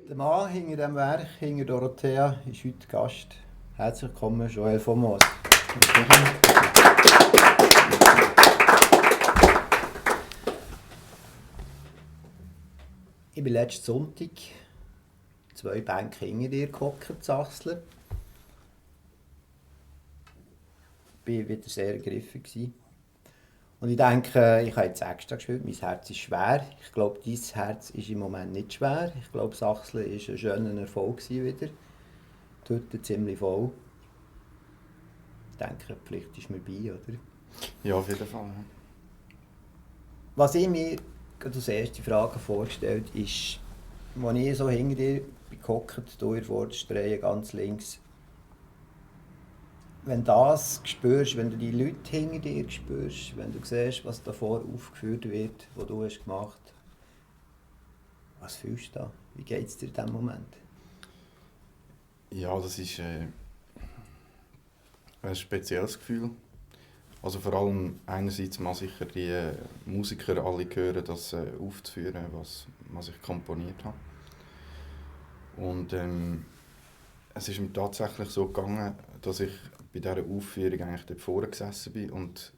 Der Mann hinter dem Werk, hinter Dorothea, ist heute Gast. Herzlich willkommen, Joel von Moos. Ich bin letzten Sonntag 2 Bänke hinter dir gehockt, Sachsler. Ich war wieder sehr ergriffen. Und ich denke, ich habe jetzt extra gespielt, mein Herz ist schwer. Ich glaube, dein Herz ist im Moment nicht schwer. Ich glaube, Sachsen war ein schöner Erfolg wieder. Die Hütte ziemlich voll. Ich denke, die Pflicht ist mir bei, oder? Ja, auf jeden Fall. Was ich mir als erste Frage vorgestellt habe, ist, als ich so hinter dir gehockt, du in der vordersten Reihe ganz links, wenn du das spürst, wenn du die Leute hinter dir spürst, wenn du siehst, was davor aufgeführt wird, was du hast gemacht hast, was fühlst du da? Wie geht es dir in diesem Moment? Ja, das ist ein spezielles Gefühl. Also vor allem einerseits mal sicher die Musiker alle hören, das aufzuführen, was ich komponiert habe. Und es ist mir tatsächlich so gegangen, dass ich bei dieser Aufführung eigentlich dort vorne gesessen bin und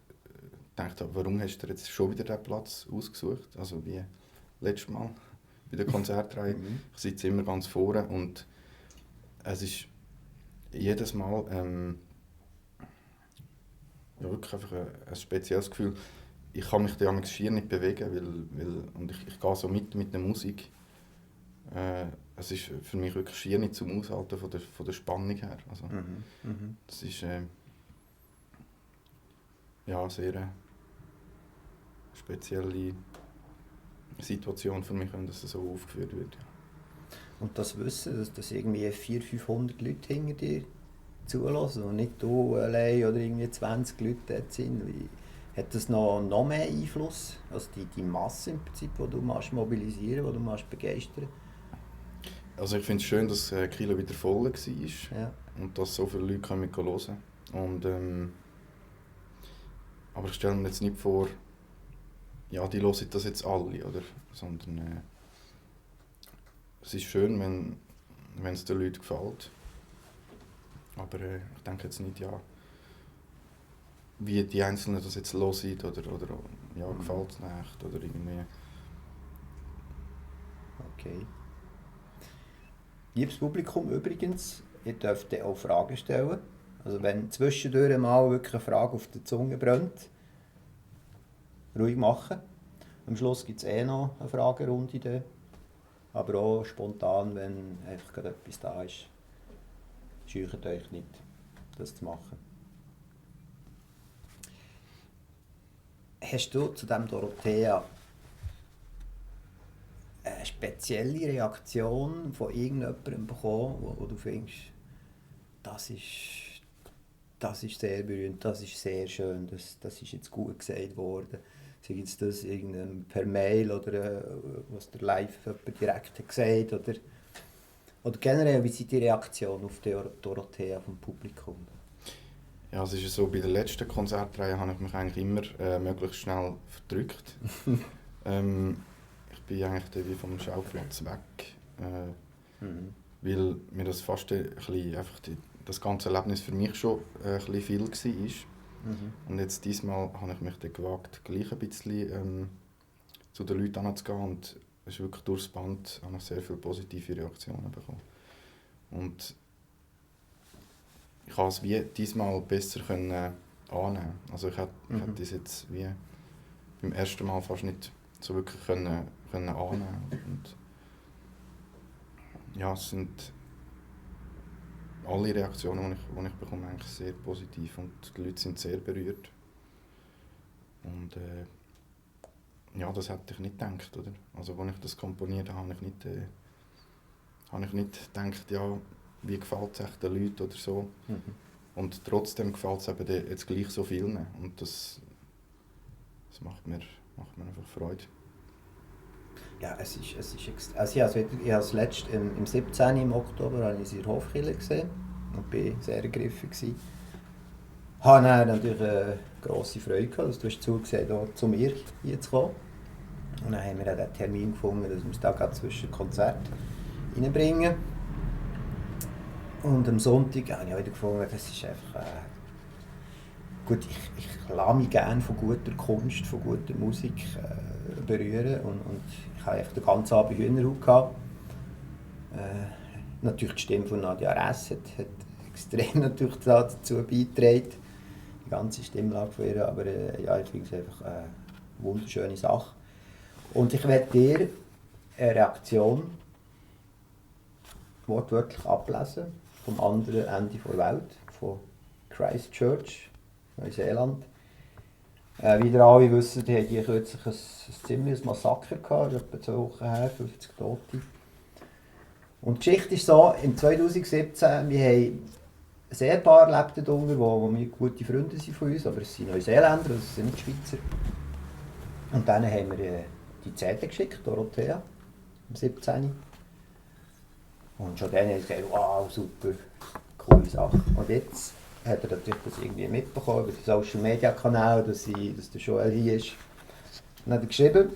dachte, warum hast du dir jetzt schon wieder diesen Platz ausgesucht? Also wie letztes Mal bei der Konzertreihe. Ich sitze immer ganz vorne und es ist jedes Mal ja, wirklich einfach ein spezielles Gefühl. Ich kann mich da schier nicht bewegen, und ich gehe so mit der Musik. Es ist für mich wirklich schier nicht zum Aushalten von der Spannung her. Also, das ist ja, eine sehr spezielle Situation für mich, wenn das so aufgeführt wird. Ja. Und das Wissen, dass irgendwie 400-500 Leute hinter dir zulassen und nicht du allein oder irgendwie 20 Leute dort sind, hat das noch mehr Einfluss? Also die Masse im Prinzip, die du mobilisieren die du begeistern. Also ich finde es schön, dass Kilo wieder voll war Ja. und dass so viele Leute hören können. Und, aber ich stelle mir jetzt nicht vor, ja, die hören das jetzt alle, oder? Sondern es ist schön, wenn es den Leuten gefällt. Aber ich denke jetzt nicht, ja, wie die Einzelnen das jetzt hören oder ja, gefällt es nicht oder irgendwie. Okay. Liebes Publikum übrigens, ihr dürft auch Fragen stellen. Also wenn zwischendurch mal wirklich eine Frage auf der Zunge brennt, ruhig machen. Am Schluss gibt es noch eine Fragerunde. Dann. Aber auch spontan, wenn einfach gerade etwas da ist. Scheucht euch nicht, das zu machen. Hast du zu dem Dorothea eine spezielle Reaktion von irgendjemandem bekommen, wo du findest, das ist sehr berühmt, das ist sehr schön, das ist jetzt gut gesagt worden. Sei jetzt das per Mail oder was der live direkt hat gesagt oder generell, wie sind die Reaktionen auf die Dorothea vom Publikum? Ja, es ist so, bei der letzten Konzertreihe habe ich mich eigentlich immer möglichst schnell verdrückt. Ich bin eigentlich wie vom Schauplatz weg, weil mir das fast einfach das ganze Erlebnis für mich schon ein bisschen viel war. Und jetzt diesmal habe ich mich dann gewagt, gleich ein bisschen zu den Leuten hinzugehen und es ist wirklich durchs Band habe ich sehr viele positive Reaktionen bekommen. Und ich konnte es wie diesmal besser annehmen. Also ich hätte das jetzt wie beim ersten Mal fast nicht so wirklich annehmen. Und ja, es sind alle Reaktionen, die ich bekomme, eigentlich sehr positiv und die Leute sind sehr berührt. Und ja, das hätte ich nicht gedacht, oder? Also als ich das komponiert habe, habe ich nicht gedacht, ja, wie gefällt es den Leuten oder so. Und trotzdem gefällt es eben jetzt gleich so vielen. Und das macht mir einfach Freude. Ja, es ist also ich habe es letzt im 17. im Oktober habe ich sie in der Hofkirche gesehen und war sehr ergriffen. Ich habe dann natürlich eine grosse Freude gehabt, dass du zugesagt hast, zu mir hier zu kommen. Und dann haben wir den Termin gefunden, dass wir es da gerade zwischen Konzert reinbringen. Und am Sonntag habe ich wieder gefunden, das ist einfach gut, ich lasse mich gerne von guter Kunst, von guter Musik berühren und ich hatte den ganzen Abend Hühnerhaut gehabt. Natürlich die Stimme von Nadia Ress hat extrem natürlich dazu beigetragen, die ganze Stimmlage von ihr, aber ja, ich finde es einfach eine wunderschöne Sache. Und ich werde dir eine Reaktion wortwörtlich ablesen vom anderen Ende der Welt, von Christchurch, Neuseeland. Wie ihr alle wisst, die hatten kürzlich ein ziemliches Massaker gehabt, etwa 2 Wochen her, 50 Tote. Und die Geschichte ist so, im 2017, wir haben ein Ehepaar lebt dort unten, die gute Freunde sind von uns, aber es sind Neuseeländer, also es sind nicht Schweizer. Und dann haben wir die CD geschickt, Dorothea, im 17. Und schon dann haben sie gesagt, wow, super, coole Sache. Und jetzt hat er natürlich das irgendwie mitbekommen über die Social Media Kanäle, dass der Joel hier ist. Dann hat er geschrieben,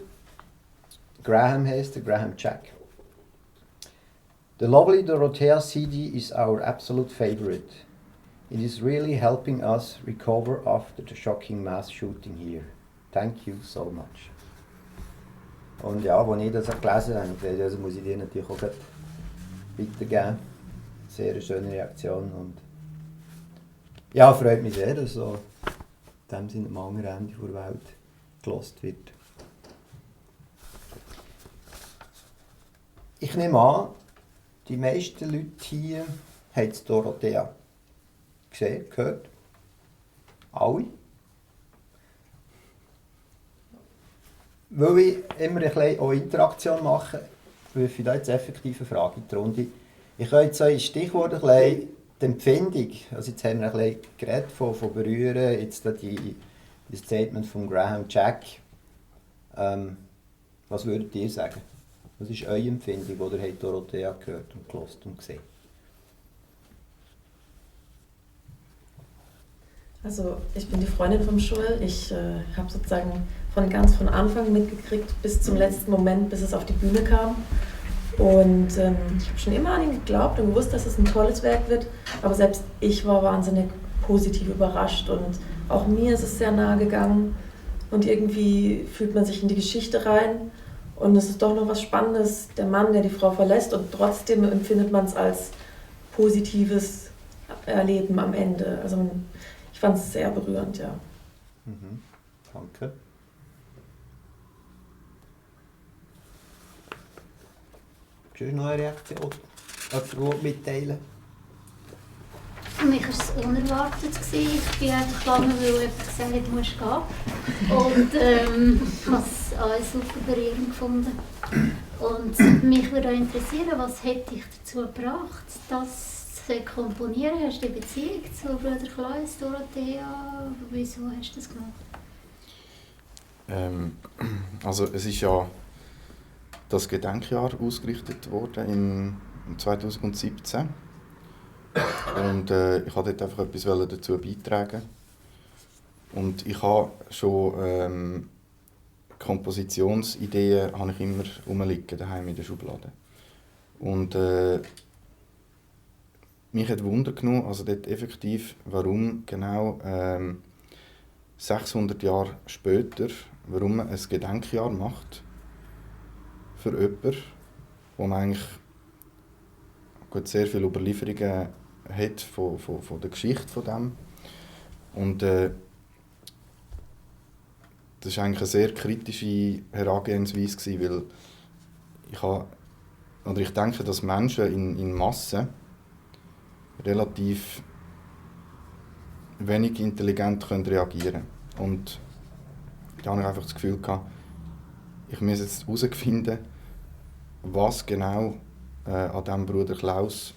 Graham heisst er, Graham Jack. The lovely Dorothea CD is our absolute favorite. It is really helping us recover after the shocking mass shooting here. Thank you so much. Und ja, als ich das gelesen habe, gesagt, also muss ich dir natürlich auch weitergeben. Sehr eine schöne Reaktion und ja, freut mich sehr, dass so in dem Sinne am anderen Ende der Welt gehört wird. Ich nehme an, die meisten Leute hier haben Dorothea gesehen, gehört. Alle. Weil ich immer ein bisschen auch Interaktion mache, wirf ich da jetzt effektiv eine Frage in die Runde. Ich kann jetzt so in Stichworten ein bisschen die Empfindung, also jetzt haben wir ein bisschen geredet von Berühren, jetzt das Statement von Graham Jack. Was würdet ihr sagen? Was ist eure Empfindung, oder habt ihr Dorothea gehört und gehört und gesehen? Also ich bin die Freundin vom Joel. Ich habe sozusagen von Anfang mitgekriegt bis zum letzten Moment, bis es auf die Bühne kam. Und ich habe schon immer an ihn geglaubt und gewusst, dass es ein tolles Werk wird. Aber selbst ich war wahnsinnig positiv überrascht und auch mir ist es sehr nahe gegangen. Und irgendwie fühlt man sich in die Geschichte rein. Und es ist doch noch was Spannendes, der Mann, der die Frau verlässt, und trotzdem empfindet man es als positives Erleben am Ende. Also ich fand es sehr berührend, ja. Mhm. Danke. Hast du noch eine Reaktion? Jemand mitteilen? Für mich war es unerwartet. Ich bin einfach gegangen, weil jemand gesagt hat, du musst gehen. Und ich habe es auch super berührend gefunden. Und mich würde auch interessieren, was hätte dich dazu gebracht, das zu komponieren? Hast du eine Beziehung zu Bruder Klaus, Dorothea? Wieso hast du das gemacht? Also es ist ja das Gedenkjahr ausgerichtet worden im 2017. Und ich wollte dort einfach etwas dazu beitragen. Und ich habe schon Kompositionsideen habe ich immer rumliegen, daheim in der Schublade. Und mich hat Wunder genommen, also dort effektiv, warum genau 600 Jahre später, warum man ein Gedenkjahr macht für jemanden, wo man eigentlich sehr viele Überlieferungen hat von der Geschichte von dem. Und das war eigentlich eine sehr kritische Herangehensweise, weil ich denke, dass Menschen in Massen relativ wenig intelligent reagieren können. Und da hatte ich einfach das Gefühl, ich muss jetzt herausfinden, was genau an diesem Bruder Klaus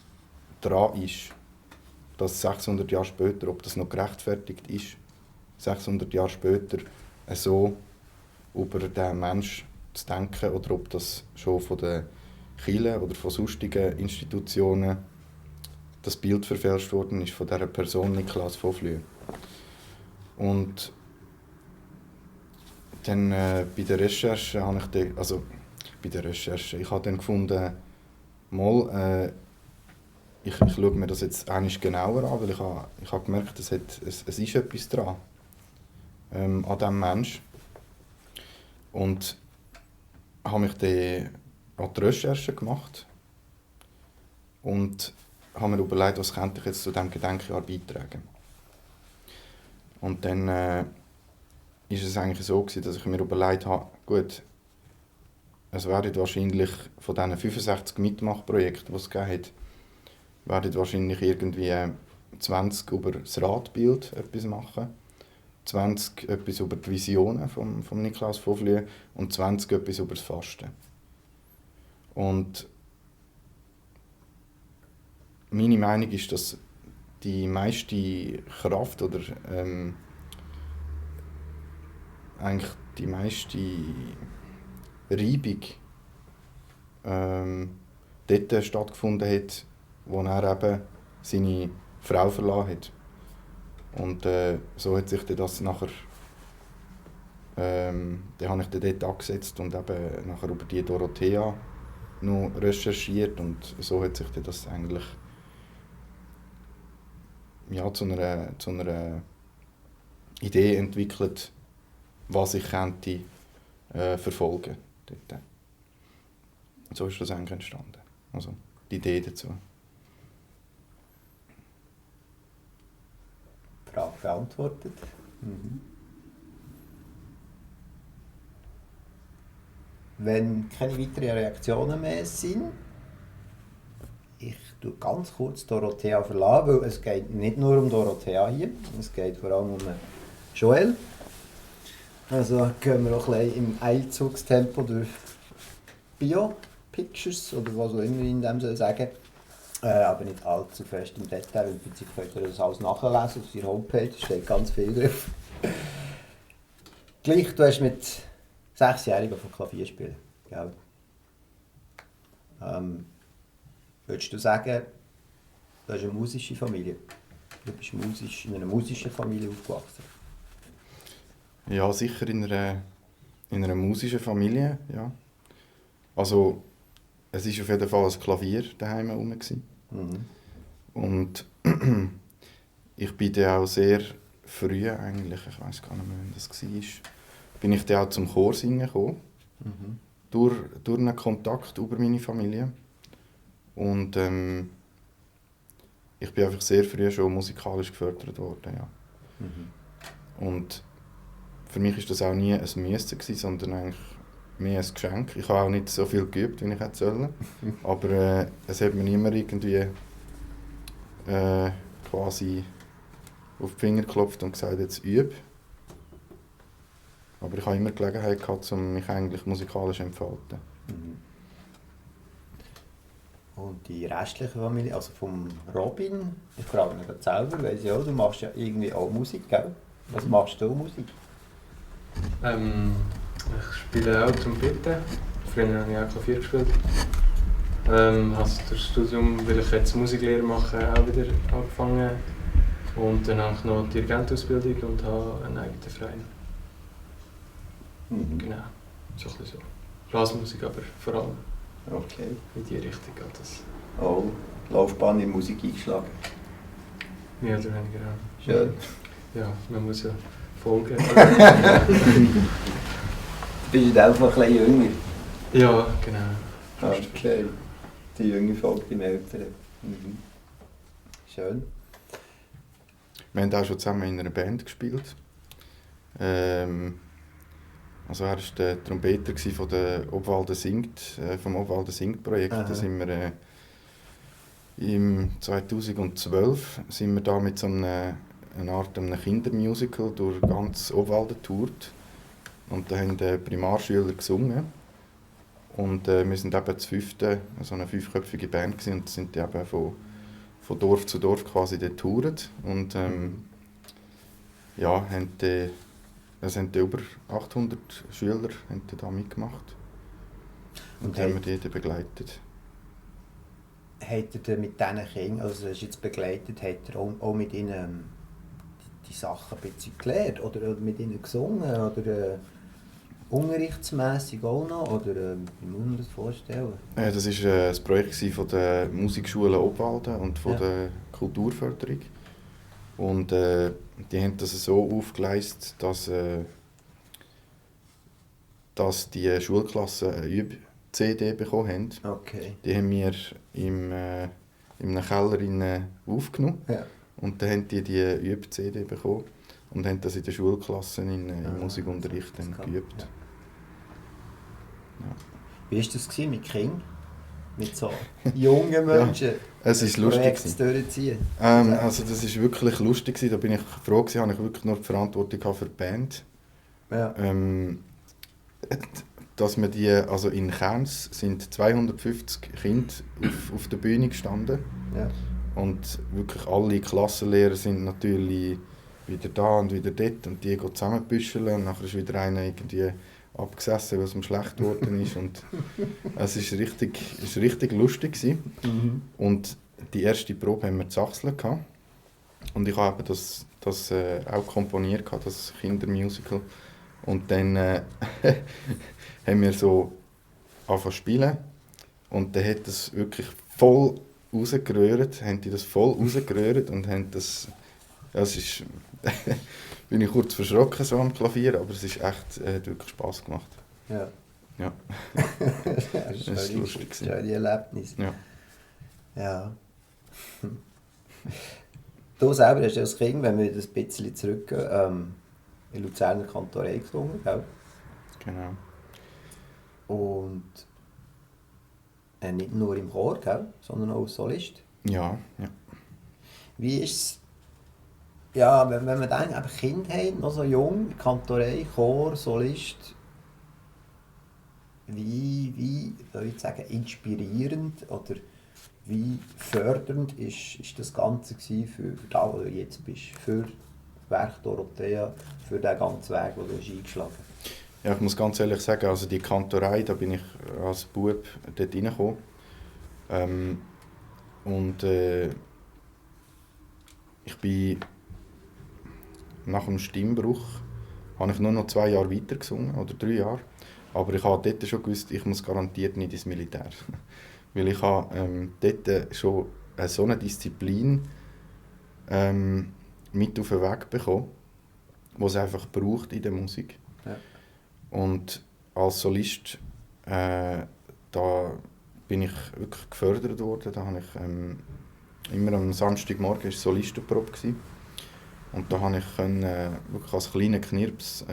dran ist, dass 600 Jahre später, ob das noch gerechtfertigt ist, 600 Jahre später so über diesen Menschen zu denken, oder ob das schon von den Kirchen oder von sonstigen Institutionen das Bild verfälscht worden ist von dieser Person Niklaus von Flüe. Und dann bei der Recherche habe ich dann gefunden, ich schaue mir das jetzt einmal genauer an, weil ich habe gemerkt, es ist etwas dran an diesem Menschen. Und habe mich dann an die Recherche gemacht und habe mir überlegt, was könnte ich jetzt zu diesem Gedenkjahr beitragen. Und dann war es eigentlich so gewesen, dass ich mir überlegt habe, gut, es werden wahrscheinlich von diesen 65 Mitmachprojekten, die es gegeben hat, werden wahrscheinlich irgendwie 20 über das Radbild etwas machen, 20 etwas über die Visionen von Niklaus von Flüe und 20 etwas über das Fasten. Und meine Meinung ist, dass die meiste Kraft oder eigentlich die meiste Reibung dort stattgefunden hat, wo er eben seine Frau verlassen hat. Und so hat sich dann das nachher, dann habe ich dann dort angesetzt und eben nachher über die Dorothea noch recherchiert und so hat sich dann das eigentlich ja, zu einer Idee entwickelt, was ich könnte verfolgen dort. So ist das eigentlich entstanden. Also die Idee dazu. Frage beantwortet. Wenn keine weiteren Reaktionen mehr sind, ich tue ganz kurz Dorothea verlassen, weil es geht nicht nur um Dorothea hier, es geht vor allem um Joel. Also gehen wir auch ein bisschen im Eilzugstempo durch Bio-Pictures oder was auch immer ich in dem sagen. Aber nicht allzu fest im Detail, im Prinzip könnt ihr das alles nachlesen auf ihrer Homepage, da steht ganz viel drauf. Gleich, du hast mit 6-Jährigen von Klavier spielen, gell? Würdest du sagen, du hast eine musische Familie? Du bist in einer musischen Familie aufgewachsen? Ja, sicher in einer musischen Familie, ja. Also, es war auf jeden Fall ein Klavier daheim rum. Und ich bin dann auch sehr früh, eigentlich, ich weiß gar nicht mehr, wann das war, bin ich dann auch zum Chorsingen gekommen. Durch einen Kontakt über meine Familie. Und ich bin einfach sehr früh schon musikalisch gefördert worden, ja. Und für mich war das auch nie ein Müssen, sondern eigentlich mehr ein Geschenk. Ich habe auch nicht so viel geübt, wie ich hätte sollen. Aber es hat mir niemand irgendwie quasi auf die Finger geklopft und gesagt, jetzt übe. Aber ich hatte immer die Gelegenheit gehabt, um mich eigentlich musikalisch zu entfalten. Und die restliche Familie, also vom Robin, ich frage mich gerade selber, weiss ich auch, du machst ja irgendwie auch Musik, gell? Was machst du Musik? Ich spiele auch Trompete. Früher habe ich auch Klavier gespielt. Habe das Studium, weil ich jetzt Musiklehre mache, auch wieder angefangen. Und dann habe ich noch Dirigentausbildung und habe einen eigenen Verein. Genau, so ein bisschen so. Blasmusik, aber vor allem Okay. in die Richtung geht das. Oh, Laufbahn in Musik eingeschlagen. Mehr oder weniger auch. Schön. Ja, man muss ja folgen. Du bist einfach ein bisschen jünger. Ja, genau. Okay. Die junge folgt dem Älteren. Schön. Wir haben auch schon zusammen in einer Band gespielt. Also er war der Trompeter von der Obwalden singt, vom Obwalden singt Projekt. Da sind wir im 2012 sind wir da mit so einer Art einem Kindermusical durch ganz Obwalden getourt. Und da haben die Primarschüler gesungen. Und wir sind eben zu fünften, so eine 5-köpfige Band gewesen, und sind eben von Dorf zu Dorf quasi getourt. Und ja, es haben über 800 Schüler da mitgemacht. Und haben wir die begleitet. Hat er mit diesen Kindern, also du hast jetzt begleitet, hat er auch mit ihnen die Sachen ein bisschen gelernt? Oder mit ihnen gesungen? Oder unterrichtsmässig auch noch? Oder wie muss man das vorstellen? Das war ein Projekt von der Musikschule Obwalden und von der Kulturförderung. Und die haben das so aufgeleistet, dass die Schulklassen eine Üb-CD bekommen haben. Okay. Die haben wir in einem Keller aufgenommen. Ja. Und dann haben die Üb-CD bekommen und haben das in den Schulklassen im Musikunterricht geübt. Ja. Wie war das mit Kindern? Mit so jungen Menschen? Es ist lustig. Durchziehen? Also das war wirklich lustig. Da bin ich froh, dass ich wirklich nur die Verantwortung für die Band. Ja. Dass wir die, also in Kerns sind 250 Kinder auf der Bühne gestanden. Ja. Und wirklich alle Klassenlehrer sind natürlich wieder da und wieder dort und die gehen zusammenbüscheln und nachher ist wieder einer irgendwie abgesessen, weil es ihm schlecht geworden ist. Und es war richtig lustig. Und die erste Probe haben wir zu Sachsen gehabt. Und ich habe das das auch komponiert, das Kindermusical. Und dann haben wir so angefangen zu spielen. Und dann hat das wirklich voll rausgerührt, haben die das voll rausgerührt und haben das... Ja, es ist... bin ich kurz verschrocken so am Klavier, aber es ist echt, hat wirklich Spass gemacht. Ja. Ja. Das ist lustig. Schöne Erlebnis. Ja. Ja. Du selber hast ja als Kind, wenn wir das ein bisschen zurückgehen, in Luzerner Kantorei gesungen, gell? Genau. Und nicht nur im Chor, gell? Sondern auch als Solist. Ja. Wie ist es, ja, wenn man denkt, eben Kindheit, noch so jung, Kantorei, Chor, Solist, wie soll ich sagen, inspirierend oder wie fördernd ist das Ganze für da, wo du jetzt bist, für Werk Dorothea, für den ganzen Weg, den du eingeschlagen hast? Ja, ich muss ganz ehrlich sagen, also die Kantorei, da bin ich als Bub dort reingekommen. Ich bin nach dem Stimmbruch habe ich nur noch 2 Jahre weiter gesungen, oder 3 Jahre. Aber ich habe dort schon gewusst, ich muss garantiert nicht ins Militär. Weil ich habe dort schon so eine Disziplin mit auf den Weg bekommen, die es einfach braucht in der Musik. Ja. Und als Solist da bin ich wirklich gefördert worden. Da habe ich immer am Samstagmorgen war Solistenprobe gewesen. Und da konnte ich wirklich als kleiner Knirps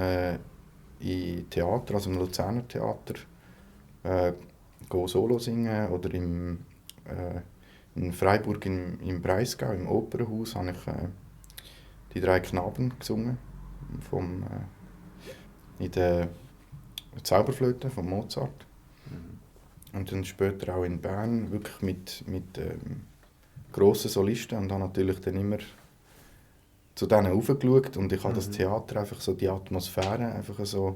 in Theater, also im Luzerner Theater, Solo singen oder in Freiburg im Breisgau, im Opernhaus, habe ich die 3 Knaben gesungen in der Zauberflöte von Mozart. Und dann später auch in Bern, wirklich mit grossen Solisten, und habe natürlich dann immer zu denen raufgeschaut und ich habe das Theater, einfach so die Atmosphäre, einfach so...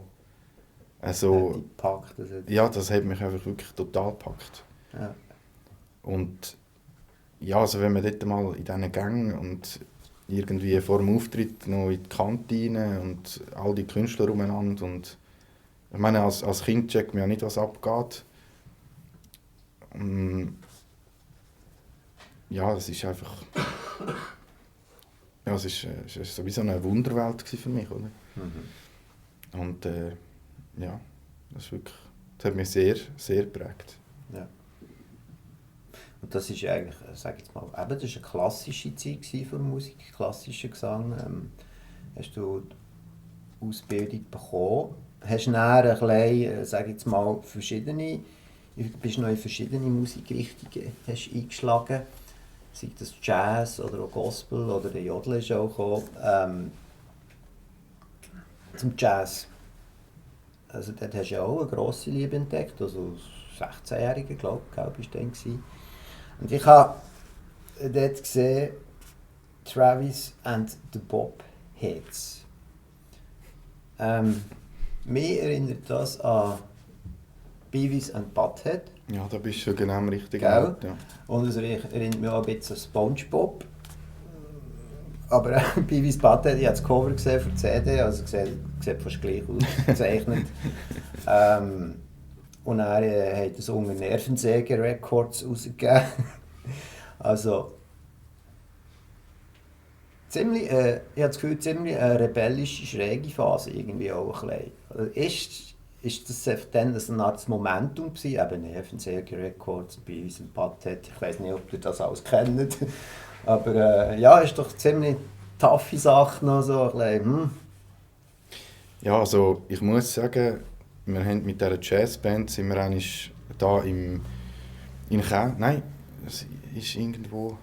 Die packt, das hat mich einfach wirklich total gepackt. Ja. Und ja, also wenn man dort mal in diesen Gängen und irgendwie vor dem Auftritt noch in die Kantine und all die Künstler umeinander, und ich meine, als Kind checkt man ja nicht, was abgeht. Ja, es ist einfach... Ja, es war sowieso eine Wunderwelt für mich, oder? Und ja, das hat mich sehr, sehr geprägt. Ja. Und das ist eigentlich, sag jetzt mal, eben, das war eine klassische Zeit für Musik, klassischer Gesang. Hast du die Ausbildung bekommen? Hast du dann ein bisschen, sag jetzt mal, bist noch in verschiedene Musikrichtungen hast eingeschlagen? Sei das Jazz oder auch Gospel oder der Jodel ist auch gekommen. Zum Jazz. Also dort hast du ja auch eine grosse Liebe entdeckt, also als 16-Jähriger, glaube ich, bist du dann gewesen. Und ich habe dort gesehen, Travis and the Bobheads. Mich erinnert das an Beavis and Butthead. Ja, da bist du genau am richtigen Ort. Ja. Und es erinnert mich auch ein bisschen an SpongeBob. Aber Beavis Butthead, ich habe das Cover gesehen für die CD, also sieht fast gleich aus, gezeichnet. Und er hat es unter Nervensäge Records rausgegeben. Also ziemlich, ich habe das Gefühl, ziemlich eine rebellische, schräge Phase irgendwie auch ein bisschen. Ist das dann eine Art Momentum gewesen, eben Nervensäge Records, Beavis and Butthead, ich weiß nicht, ob ihr das alles kennt, aber ja, ist doch ziemlich taffe Sache noch so ein bisschen, Ja, also ich muss sagen, wir haben mit dieser Jazzband sind wir eigentlich da in Chemnitz, nein, es ist irgendwo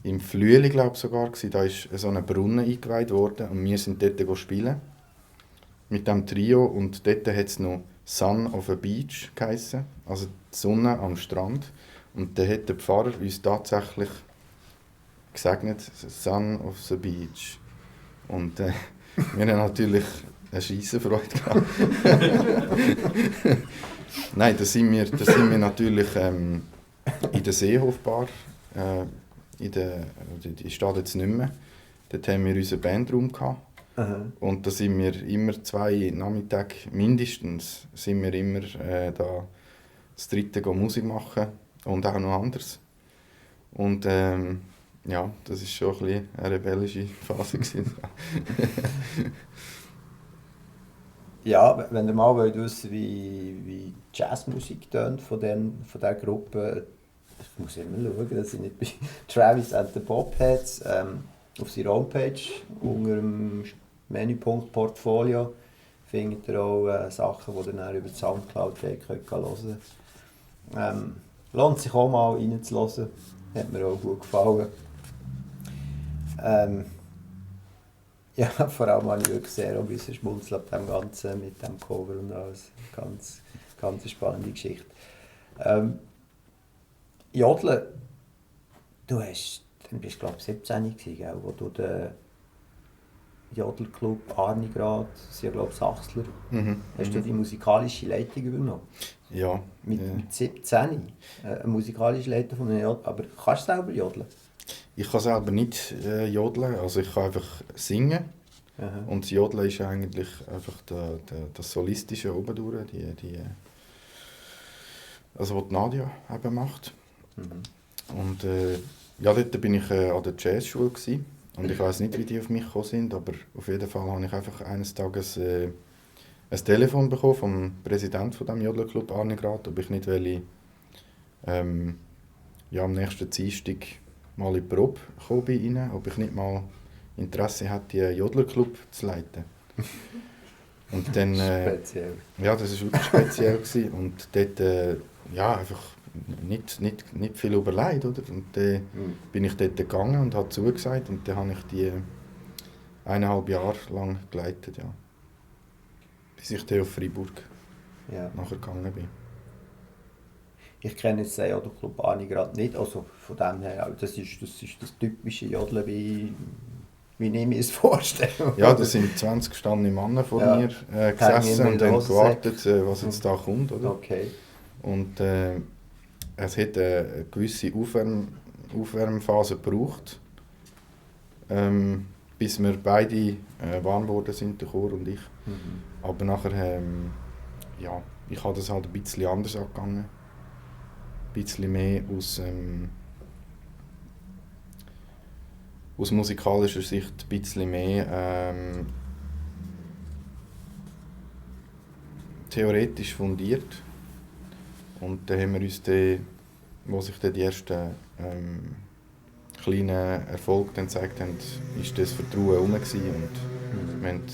im Flüeli, glaube ich sogar, da ist so ein Brunnen eingeweiht worden und wir sind dort spielen mit diesem Trio, und dort hat es noch Sun of a Beach geheissen, also die Sonne am Strand, und dann hat der Pfarrer uns tatsächlich gesegnet, Sun of the Beach, und wir haben natürlich eine Scheissenfreude gehabt. Nein, da sind wir natürlich in der Seehofbar, die steht jetzt nicht mehr. Dort haben wir unseren Bandraum gehabt. Aha. Und da sind wir immer 2 Nachmittage mindestens sind wir immer da das dritte Musik machen und auch noch anders. Und ja, das war schon ein bisschen eine rebellische Phase gewesen. Ja, wenn ihr mal wollt wissen wie Jazzmusik tönt von dieser Gruppe, ich muss immer schauen, dass ich nicht bei Travis and the Bobheads auf seiner Homepage unter dem Menüpunkt Portfolio findet ihr auch Sachen, die ihr dann über die Soundcloud hören könnt. Lohnt sich auch mal reinzuhören, hat mir auch gut gefallen. Ja, vor allem habe ich wirklich sehr ein bisschen schmunzeln ab dem Ganzen mit dem Cover und alles. Ganz spannende Geschichte. Jodeln, du bist glaube ich 17 gewesen, gell, wo du den Jodelclub Arnigrad, das sind ja glaube ich Sachsler, hast du die musikalische Leitung übernommen? Ja. Mit 17 eine musikalische Leitung von einem Jodel, aber kannst du selber jodeln? Ich kann selber nicht jodeln, also ich kann einfach singen. Aha. Und das Jodeln ist eigentlich einfach das Solistische oben durch, also was die Nadia eben macht. Und ja, dort bin ich an der Jazzschule gewesen. Und ich weiß nicht, wie die auf mich gekommen sind, aber auf jeden Fall habe ich einfach eines Tages ein Telefon bekommen vom Präsidenten von dem Jodelclub Arnigrad, ob ich nicht ja, am nächsten Dienstag mal in die Probe kommen bei ihnen, ob ich nicht mal Interesse hätte, einen Jodlerclub zu leiten. Und dann, Speziell. ja, das war wirklich speziell gewesen. Und dort, ja, einfach nicht viel überlegt, oder? Und dann bin ich dort gegangen und habe zugesagt und dann habe ich die 1,5 Jahre lang geleitet, ja. Bis ich dann auf Freiburg nachher gegangen bin. Ich kenne jetzt den Jodelclub Arnigrad nicht, also von dem her, das ist das typische Jodeln, wie ich mir es vorstelle. Ja, da sind 20 gestandene Männer vor mir gesessen und haben gewartet, was jetzt da kommt, oder? Okay. Und es hat eine gewisse Aufwärmphase gebraucht, bis wir beide warm geworden sind, der Chor und ich. Aber nachher, ja, ich habe das halt ein bisschen anders angegangen. Ein bisschen mehr aus musikalischer Sicht ein bisschen mehr theoretisch fundiert. Und dann haben wir uns dann, wo sich dann die ersten kleinen Erfolge dann gezeigt haben, ist das Vertrauen herum gewesen und wir konnten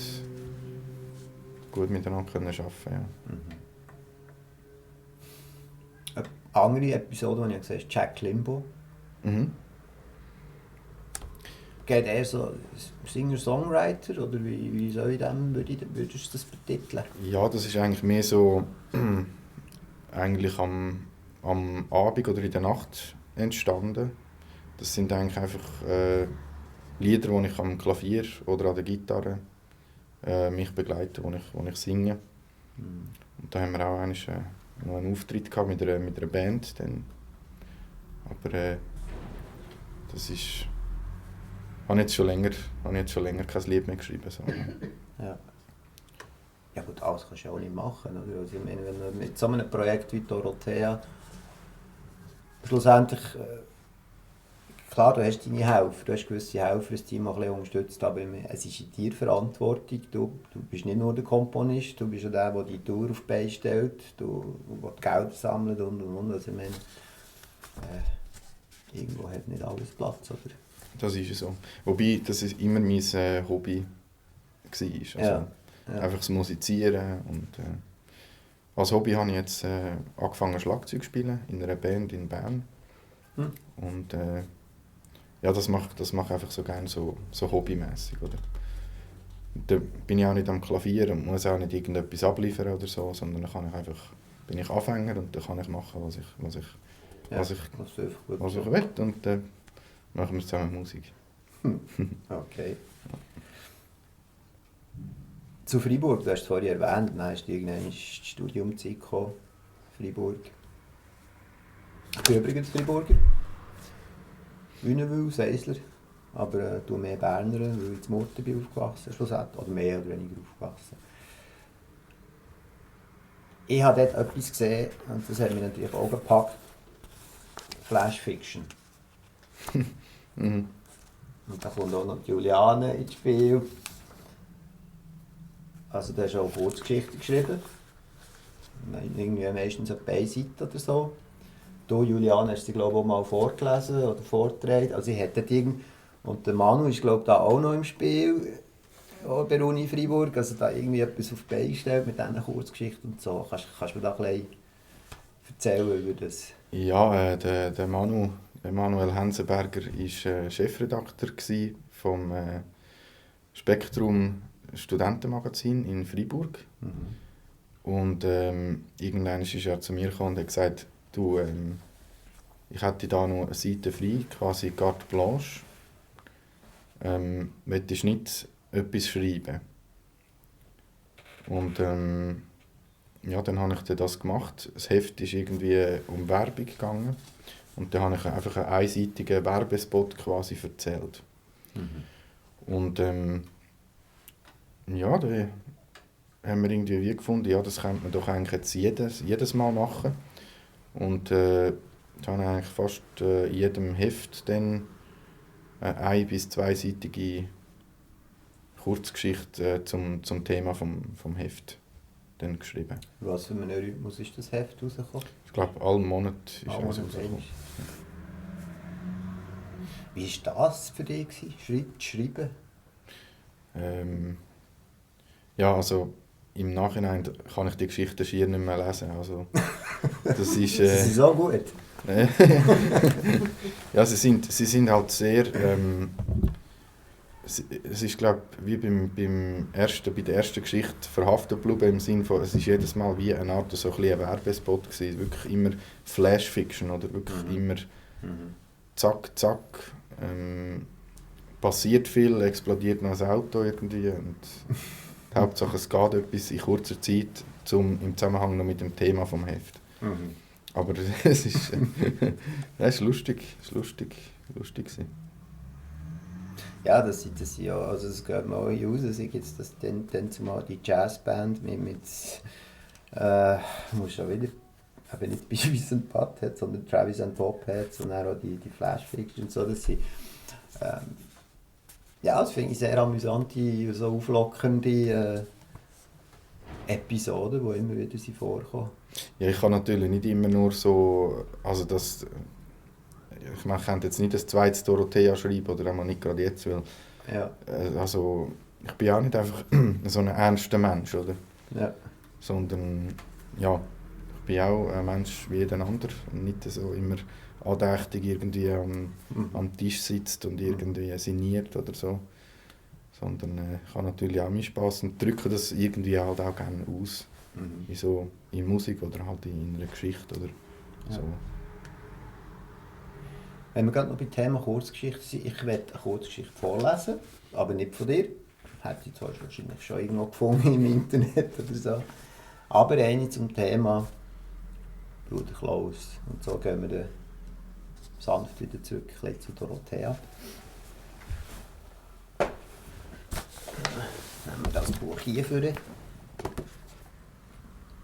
gut miteinander arbeiten. Ja. Eine andere Episode, die ich gesehen habe, ist Jack Limbo. Geht er so Singer-Songwriter oder wie soll ich dem, würdest du das betiteln? Ja, das ist eigentlich mehr so eigentlich am Abend oder in der Nacht entstanden. Das sind eigentlich einfach Lieder, die ich am Klavier oder an der Gitarre mich begleite, wo ich singe. Und da haben wir auch noch einen Auftritt gehabt mit einer Band. Dann. Aber das ist... Ich habe jetzt schon länger kein Lied mehr geschrieben. So. Ja. Ja gut, alles kannst du ja auch nicht machen. Oder? Also ich meine, wenn du mit so einem Projekt wie Dorothea schlussendlich, klar, du hast deine Helfer, du hast gewisse Helfer, das Team auch ein bisschen unterstützt, aber es ist in dir Verantwortung. Du bist nicht nur der Komponist, du bist auch der die Tour auf die Beine stellt, du die Gelder sammelt und. Also ich meine, irgendwo hat nicht alles Platz, oder? Das ist so. Wobei, das ist immer mein Hobby war. Also, Ja. einfach das Musizieren. Und, als Hobby habe ich jetzt angefangen Schlagzeug zu spielen in einer Band in Bern. Und ja, das mache ich einfach so gerne so hobbymäßig, oder? Da bin ich auch nicht am Klavier und muss auch nicht irgendetwas abliefern oder so, sondern bin ich Anfänger und dann kann ich machen, was ich will. Und dann machen wir zusammen Musik. Okay. Zu Freiburg, du hast es vorhin erwähnt, dann hast du irgendwann ins Studiumzeit gekommen, Freiburg. Ich bin übrigens Freiburger. Wünnewil, Seisler. aber mehr Berner, weil ich in Murten bin aufgewachsen schlussendlich, oder mehr oder weniger aufgewachsen. Ich habe dort etwas gesehen, und das hat mich natürlich auch gepackt. Flash Fiction. Mhm. Und da kommt auch noch die Juliane ins Spiel. Also du hast auch Kurzgeschichten geschrieben. Irgendwie meistens eine Seite oder so. Du, Juliane, hast sie glaube ich auch mal vorgelesen oder vorgetragen. Also ich hätte und der Manu ist glaube ich da auch noch im Spiel. Auch bei der Uni Freiburg. Also da irgendwie etwas auf die Beine gestellt mit diesen Kurzgeschichten und so. Kannst du mir da ein bisschen erzählen über das? Ja, der Manuel Hensenberger war Chefredakteur vom Spektrum Studentenmagazin in Freiburg. Und irgendwann ist er zu mir gekommen und hat gesagt, du, ich hätte da noch eine Seite frei, quasi carte blanche. Möchtest du nicht etwas schreiben? Und ja, dann habe ich das gemacht. Das Heft ist irgendwie um Werbung gegangen. Und dann habe ich einfach einen einseitigen Werbespot quasi erzählt. Und ja, da haben wir irgendwie wie gefunden, ja, das könnte man doch eigentlich jetzt jedes Mal machen. Und da habe ich eigentlich fast in jedem Heft dann eine 1- bis 2-seitige Kurzgeschichte zum Thema vom Heft dann geschrieben. Was für einen Rhythmus ist das Heft rausgekommen? Ich glaube, alle Monate ist eins Monat rausgekommen. Wie war das für dich, schreiben? Ja, also im Nachhinein kann ich die Geschichten schier nicht mehr lesen. Also, das ist, Sie sind so gut. ja, sie sind halt sehr. Es ist, glaube ich, wie bei der ersten Geschichte verhaftet geblieben, im Sinne von, es ist jedes Mal wie eine Art so ein Werbespot gewesen. Wirklich immer Flash-Fiction, oder wirklich immer zack, zack. Passiert viel, explodiert noch ein Auto irgendwie. Und die Hauptsache, es geht etwas in kurzer Zeit im Zusammenhang noch mit dem Thema vom Heft. Aber es ist, das ist lustig. Es war lustig gewesen. Ja, das ja, also das geht mir auch raus, sei jetzt das dann zumal die Jazzband mit muss schon wieder, eben nicht Beavis and Butthead, sondern Travis and Bobheads und dann auch die Flash Fiction und so, dass sie, ja, das finde ich sehr amüsante, so auflockernde Episoden, die immer wieder vorkommen. Ja, ich kann natürlich nicht immer nur so, also das, ich könnte jetzt nicht das zweite Dorothea schreiben, oder einmal nicht gerade jetzt, weil, Ja. Also ich bin auch nicht einfach so ein ernster Mensch, oder? Ja. Sondern, ja, ich bin auch ein Mensch wie jeder andere und nicht so immer andächtig irgendwie am Tisch sitzt und irgendwie sinniert oder so. Sondern ich habe natürlich auch meinen Spass und drücke das irgendwie halt auch gerne aus. In Musik oder halt in einer Geschichte oder so. Wenn wir gerade noch beim Thema Kurzgeschichte sind, ich werde eine Kurzgeschichte vorlesen, aber nicht von dir. Hätte ich zwar wahrscheinlich schon irgendwo gefunden im Internet oder so. Aber eine zum Thema Bruder Klaus. Und so gehen wir dann sanft wieder zurück zu Dorothea. Nehmen wir das Buch hier vor.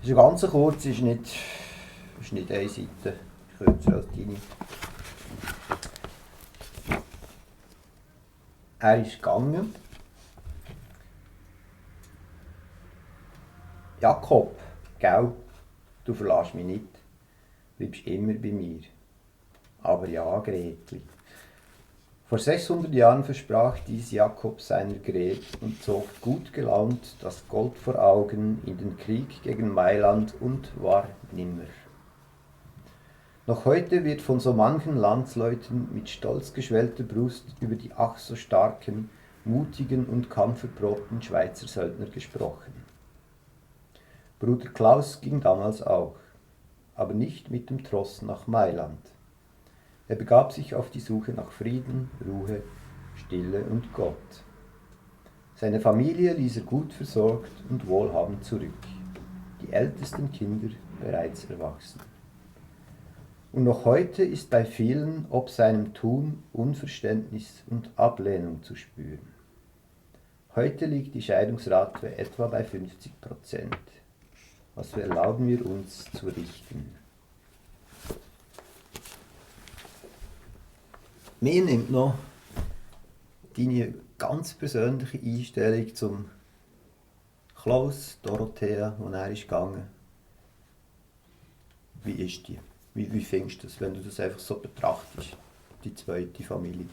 Es ist ganz kurz, ist nicht eine Seite kürzer als deine. Er ist gegangen. Jakob, gell, du verlässt mich nicht, bleibst immer bei mir. Aber ja, Gretli. Vor 600 Jahren versprach dies Jakob seiner Gret und zog gut gelaunt das Gold vor Augen in den Krieg gegen Mailand und war nimmer. Noch heute wird von so manchen Landsleuten mit stolz geschwellter Brust über die ach so starken, mutigen und kampferprobten Schweizer Söldner gesprochen. Bruder Klaus ging damals auch, aber nicht mit dem Tross nach Mailand. Er begab sich auf die Suche nach Frieden, Ruhe, Stille und Gott. Seine Familie ließ er gut versorgt und wohlhabend zurück, die ältesten Kinder bereits erwachsen. Und noch heute ist bei vielen ob seinem Tun Unverständnis und Ablehnung zu spüren. Heute liegt die Scheidungsrate etwa bei 50%. Was erlauben wir uns zu richten? Mir nimmt noch deine ganz persönliche Einstellung zum Klaus, Dorothea, wo er ist gegangen. Wie ist die? Wie findest du das, wenn du das einfach so betrachtest, die zweite Familie?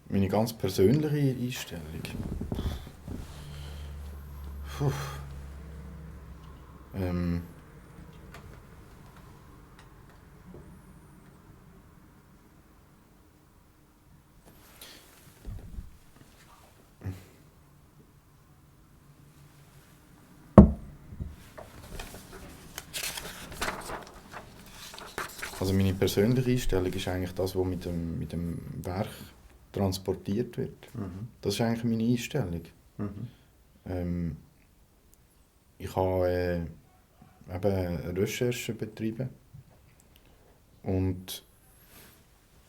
Meine ganz persönliche Einstellung. Puh. Also meine persönliche Einstellung ist eigentlich das, was mit dem Werk transportiert wird. Das ist eigentlich meine Einstellung. Ich habe eben Recherchen betrieben und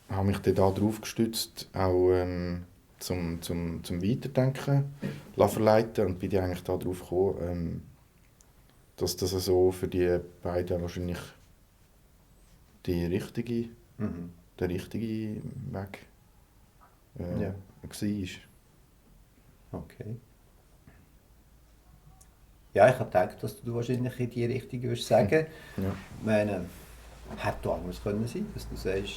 habe mich dann darauf gestützt, auch zum Weiterdenken verleiten und bin dann eigentlich darauf gekommen, dass das so für die beiden wahrscheinlich der richtige Weg war. Okay. Ja, ich habe gedacht, dass du wahrscheinlich in die Richtung würdest sagen. Ja. Ich meine, hätte anders können sein, dass du sagst,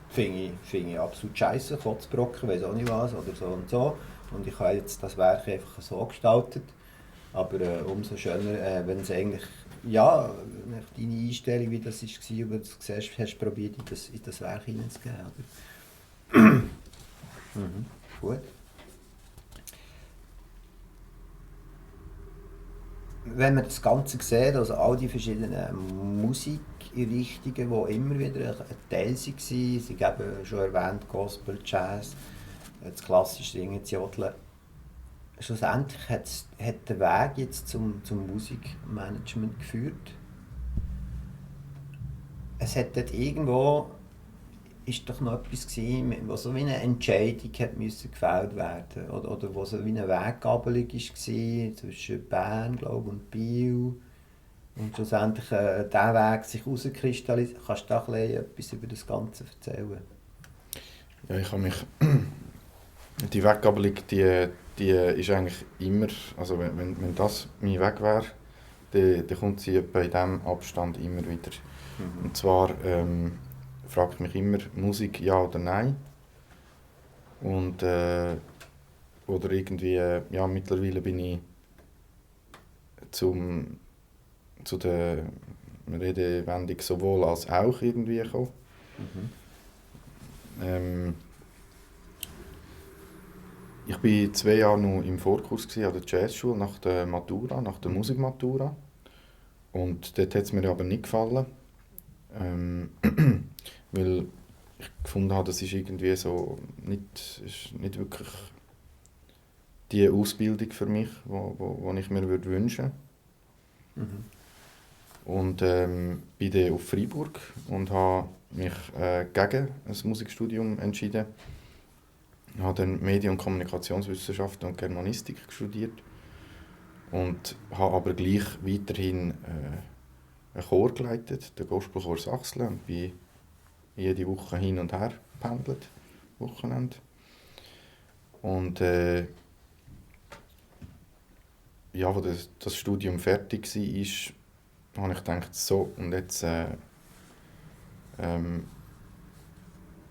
finde ich absolut scheiße, Kotzbrocken, weiss auch nicht was, oder so und so. Und ich habe jetzt das Werk einfach so gestaltet. Aber umso schöner, wenn es eigentlich, ja, deine Einstellung, wie das war, aber du siehst, hast probiert, in das Werk hineinzugeben. Gut. Wenn man das Ganze sieht, also all die verschiedenen Musikrichtungen, die immer wieder ein Teil waren, sie haben schon erwähnt, Gospel, Jazz, das klassische Singen, das Jodeln. Schlussendlich hat der Weg jetzt zum Musikmanagement geführt. Es hat dort irgendwo ist doch noch etwas gewesen, wo so wie eine Entscheidung hat müssen gefällt werden, oder wo so wie eine Weggabelung war zwischen Bern, glaube und Biel, und schlussendlich dieser Weg sich herauskristallisiert. Kannst du da etwas über das Ganze erzählen? Ja, ich habe mich die Weggabelung, die ist eigentlich immer, also wenn das mein Weg wäre, dann kommt sie etwa in diesem Abstand immer wieder. Und zwar fragt mich immer, Musik ja oder nein? Und, oder irgendwie, ja, mittlerweile bin ich zu der Redewendung sowohl als auch irgendwie gekommen. Ich war 2 Jahre noch im Vorkurs an der Jazzschule nach der Matura, nach der Musikmatura. Und dort hat es mir aber nicht gefallen. Weil ich gefunden habe, das ist irgendwie so nicht wirklich die Ausbildung für mich, die ich mir wünschen würde. Und bin dann auf Freiburg und habe mich gegen ein Musikstudium entschieden. Ich habe dann Medien- und Kommunikationswissenschaften und Germanistik studiert und habe aber gleich weiterhin einen Chor geleitet, den Gospelchor Sachsen, und bin jede Woche hin und her pendelt, Wochenende. Und ja, als das Studium fertig war, habe ich gedacht, so, und jetzt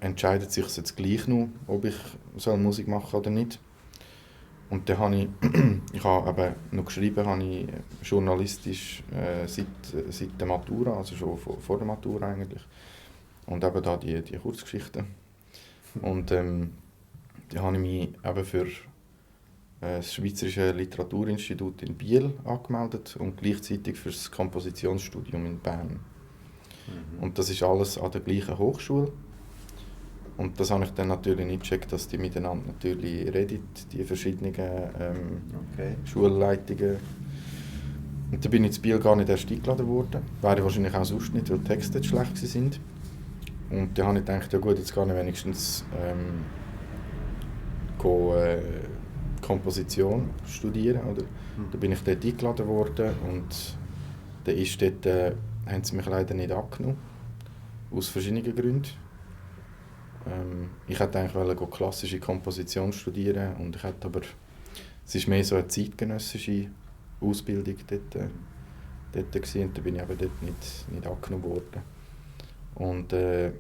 entscheidet sich jetzt gleich noch, ob ich Musik machen soll oder nicht. Und dann habe ich habe eben noch geschrieben, habe ich journalistisch seit der Matura, also schon vor der Matura eigentlich. Und eben da die Kurzgeschichten. Und dann habe ich mich eben für das Schweizerische Literaturinstitut in Biel angemeldet und gleichzeitig für das Kompositionsstudium in Bern. Und das ist alles an der gleichen Hochschule. Und das habe ich dann natürlich nicht gecheckt, dass die miteinander natürlich reden, die verschiedenen Schulleitungen. Und dann bin ich in Biel gar nicht erst eingeladen worden. Wäre ich wahrscheinlich auch sonst nicht, weil die Texte jetzt schlecht waren. Und dann habe ich gedacht, ja gut, jetzt gehe ich wenigstens Komposition studieren. Oder? Dann bin ich dort eingeladen worden und dann ist dort, haben sie mich leider nicht angenommen. Aus verschiedenen Gründen. Ich wollte eigentlich klassische Komposition studieren und es war mehr so eine zeitgenössische Ausbildung dort gewesen, und da bin ich aber dort nicht angenommen worden. Und da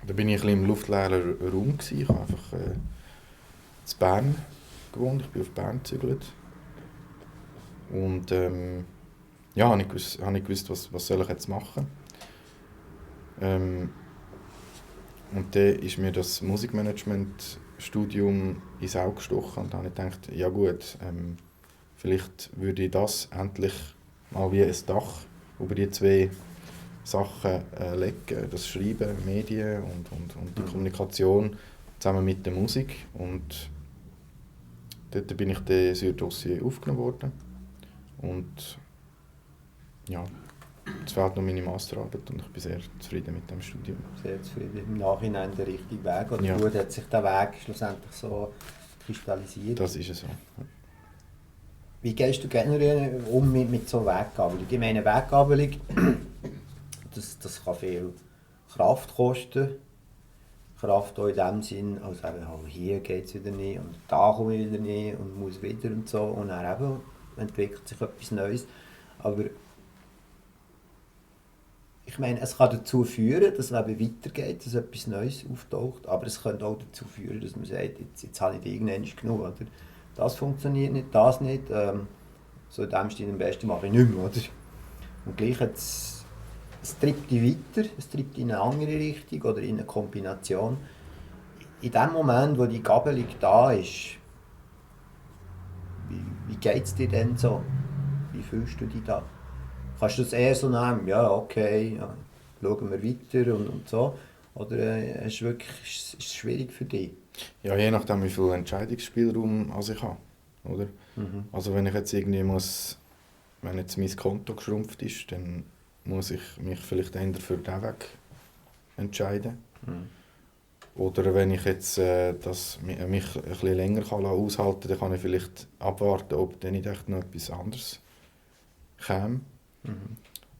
bin ich ein bisschen im luftleeren Raum gewesen. Ich habe einfach in Bern gewohnt, ich bin auf Bern gezügelt. Und ja, habe ich gewusst, was soll ich jetzt machen. Und dann ist mir das Musikmanagement-Studium ins Auge gestochen und dann habe ich gedacht, ja gut, vielleicht würde ich das endlich mal wie ein Dach über die zwei Sachen legen, das Schreiben, Medien und die Kommunikation zusammen mit der Musik. Und dort bin ich dann sur Dossier aufgenommen worden. Und ja, jetzt fehlt noch meine Masterarbeit und ich bin sehr zufrieden mit dem Studium. Sehr zufrieden. Im Nachhinein der richtige Weg. Oder Ja. gut hat sich der Weg schlussendlich so kristallisiert. Das ist es so. Wie gehst du generell um mit so Weggabelung? Ich meine, Weggabelung, das kann viel Kraft kosten. Kraft auch in dem Sinn, also eben, hier geht es wieder nicht und da komme ich wieder nicht und muss wieder und so. Und dann eben entwickelt sich etwas Neues. Aber ich meine, es kann dazu führen, dass es eben weitergeht, dass etwas Neues auftaucht, aber es könnte auch dazu führen, dass man sagt, jetzt habe ich irgendwann genug. Oder? Das funktioniert nicht, das nicht. So in dem Stil am besten mache ich nicht mehr. Oder? Und gleich es treibt dich weiter, es treibt in eine andere Richtung oder in eine Kombination. In dem Moment, wo die Gabelung da ist, wie geht es dir denn so? Wie fühlst du dich da? Kannst du das eher so nehmen, ja okay, ja, schauen wir weiter und so? Oder ist es schwierig für dich? Ja, je nachdem, wie viel Entscheidungsspielraum ich habe. Oder? Also wenn ich jetzt irgendwie wenn jetzt mein Konto geschrumpft ist, dann muss ich mich vielleicht eher für diesen Weg entscheiden. Oder wenn ich jetzt mich ein bisschen länger aushalten kann, dann kann ich vielleicht abwarten, ob dann nicht echt noch etwas anderes käme.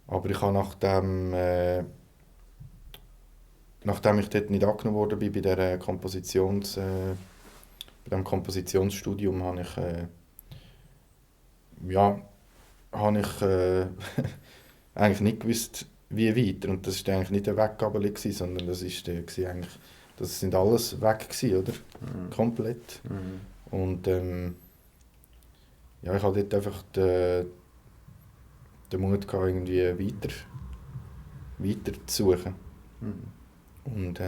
Aber ich habe nachdem ich dort nicht angenommen worden bin, bei dem Kompositionsstudium, habe ich eigentlich nicht gewusst, wie weiter. Und das war eigentlich nicht eine Weggabelung, sondern das sind alles weg gewesen, oder? Komplett. Und ja, ich hatte dort einfach den Mut gehabt, irgendwie weiter zu suchen. Und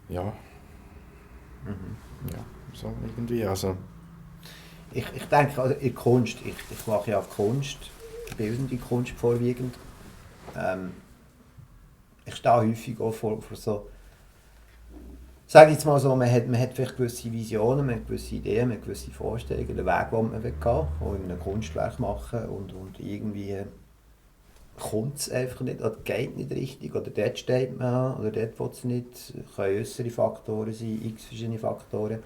ja, so irgendwie, also. Ich denke, also in Kunst, ich mache ja Kunst, bildende Kunst vorwiegend. Ich stehe häufig auch vor so, sage ich jetzt mal so, man hat vielleicht gewisse Visionen, man hat gewisse Ideen, man hat gewisse Vorstellungen, den Weg, den man gehen will, auch in einem Kunstwerk machen und irgendwie kommt es einfach nicht, oder geht nicht richtig, oder dort steht man, oder dort will es nicht, es können äußere Faktoren sein, x verschiedene Faktoren.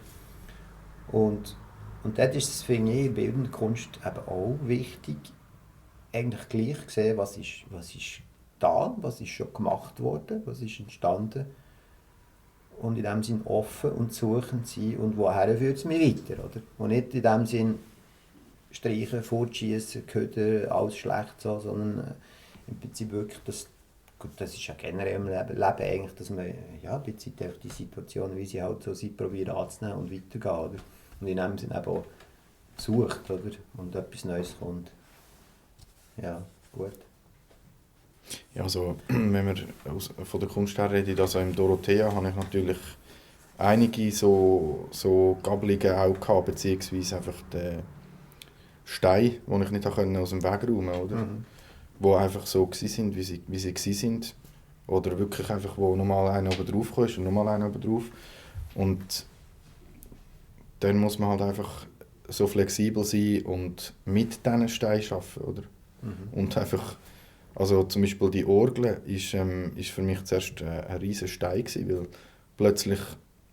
Und dort ist es, finde ich, in bildender Kunst eben auch wichtig, eigentlich gleich zu sehen, was ist da, was ist schon gemacht worden, was ist entstanden. Und in dem Sinn offen und suchend sein und woher führt es mich weiter, oder? Und nicht in dem Sinn streichen, fortschießen, ködern, alles schlecht so, sondern im Prinzip wirklich, das ist ja generell im Leben eigentlich, dass man ja, die Situationen, wie sie halt so sind, probiert anzunehmen und weitergehen, oder? Und in dem Sinn eben auch sucht, oder? Und etwas Neues kommt. Ja, gut. Ja, also, wenn wir von der Kunst her reden, also im Dorothea habe ich natürlich einige so Gabelungen auch gehabt, beziehungsweise einfach den Steine, die ich nicht aus dem Weg räumen konnte, oder? Die einfach so waren, wie sie waren. Oder wirklich einfach, wo nochmal einer oben drauf kommt und nochmal einer oben drauf. Und dann muss man halt einfach so flexibel sein und mit diesen Steinen arbeiten, oder? Und einfach, also zum Beispiel die Orgel ist für mich zuerst ein riesen Stein gewesen, weil plötzlich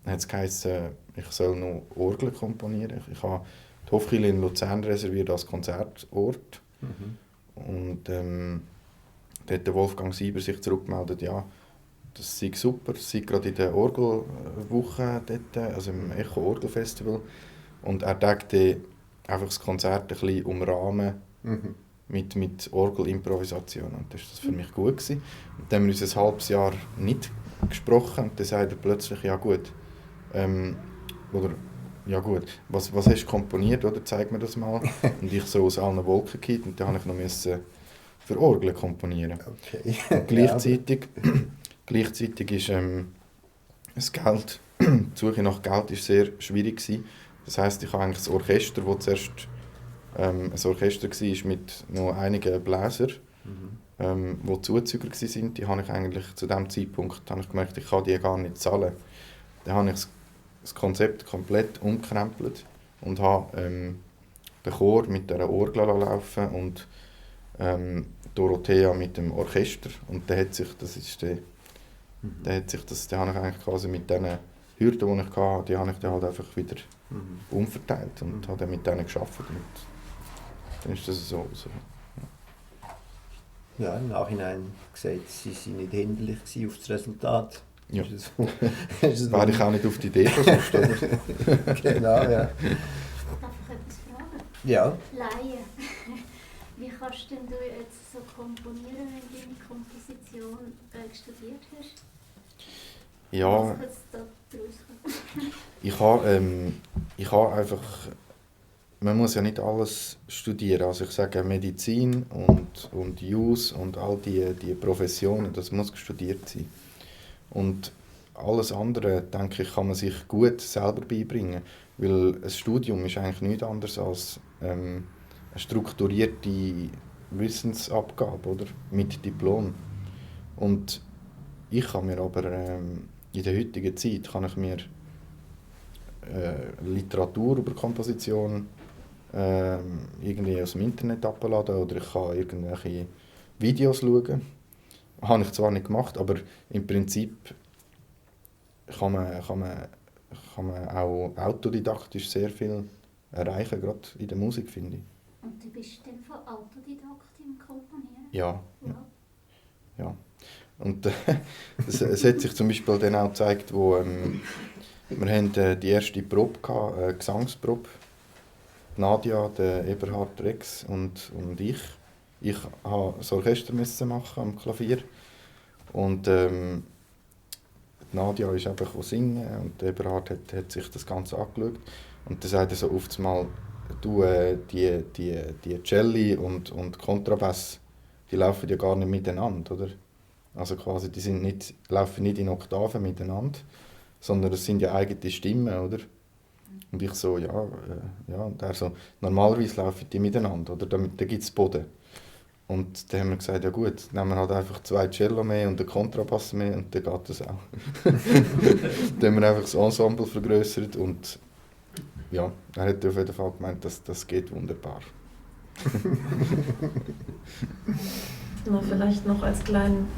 hat es geheißen, ich soll noch Orgeln komponieren. Ich habe die Hofkirche in Luzern reserviert als Konzertort. Und da hat der Wolfgang Sieber sich zurückgemeldet, ja, das sei super, es sei gerade in der Orgelwoche dort, also im Echo Orgelfestival. Und er dachte einfach das Konzert ein bisschen umrahmen mit Orgelimprovisation. Und das war für mich gut gewesen. Und dann haben wir uns ein halbes Jahr nicht gesprochen und dann sagt er plötzlich, ja gut, oder ja gut, was hast du komponiert, oder? Zeig mir das mal. Und ich so aus allen Wolken gekippt und dann musste ich noch für Orgeln komponieren. Okay. Gleichzeitig ist das Geld, die Suche nach Geld war sehr schwierig gewesen. Das heisst, ich habe eigentlich das Orchester, das zuerst ein Orchester war mit noch einigen Bläsern, die Zuzüger waren, die habe ich eigentlich zu diesem Zeitpunkt gemerkt, ich kann die gar nicht zahlen. Dann habe ich das Konzept komplett umgekrempelt und habe den Chor mit dieser Orgel laufen und Dorothea mit dem Orchester. Und dann hat sich dann habe ich eigentlich quasi mit diesen Hürden, die ich hatte, die habe ich dann halt einfach wieder umverteilt und habe dann mit denen gearbeitet. Und dann ist das so. Ja, im Nachhinein gesagt, sie waren nicht hinderlich auf das Resultat. Ja. Wäre ich auch nicht auf die Idee versucht, oder? Genau, ja. Darf ich etwas fragen? Ja. Laie. Wie kannst denn du jetzt so komponieren, wenn du eine Komposition studiert hast? Ja, Was jetzt da ich habe einfach, man muss ja nicht alles studieren, also ich sage Medizin und Jus und all die Professionen, das muss studiert sein. Und alles andere, denke ich, kann man sich gut selber beibringen, weil ein Studium ist eigentlich nichts anderes als eine strukturierte Wissensabgabe, oder? Mit Diplom. Und ich kann mir aber in der heutigen Zeit kann ich mir Literatur über Komposition irgendwie aus dem Internet abladen oder ich kann irgendwelche Videos schauen. Habe ich zwar nicht gemacht, aber im Prinzip kann man auch autodidaktisch sehr viel erreichen, gerade in der Musik, finde ich. Und du bist dann von Autodidakt im Komponieren? Ja. Und es hat sich zum Beispiel dann auch gezeigt, wo wir haben die erste Probe gehabt, Gesangsprobe. Nadia, der Eberhard Rex und ich. Ich musste das Orchester machen am Klavier. Und Nadia ist einfach singen und Eberhard hat sich das Ganze angeschaut. Und dann sagt er so oft mal, du, die Celli und Kontrabass, die laufen ja gar nicht miteinander, oder? Also quasi, laufen nicht in Oktaven miteinander, sondern es sind ja eigene Stimmen, oder? Und ich so, ja, und er so, normalerweise laufen die miteinander, oder? Da gibt es Boden. Und dann haben wir gesagt, ja gut, nehmen wir halt einfach 2 Cello mehr und einen Kontrabass mehr und dann geht das auch. Dann haben wir einfach das Ensemble vergrößert und ja, er hat auf jeden Fall gemeint, das geht wunderbar. Vielleicht noch als kleinen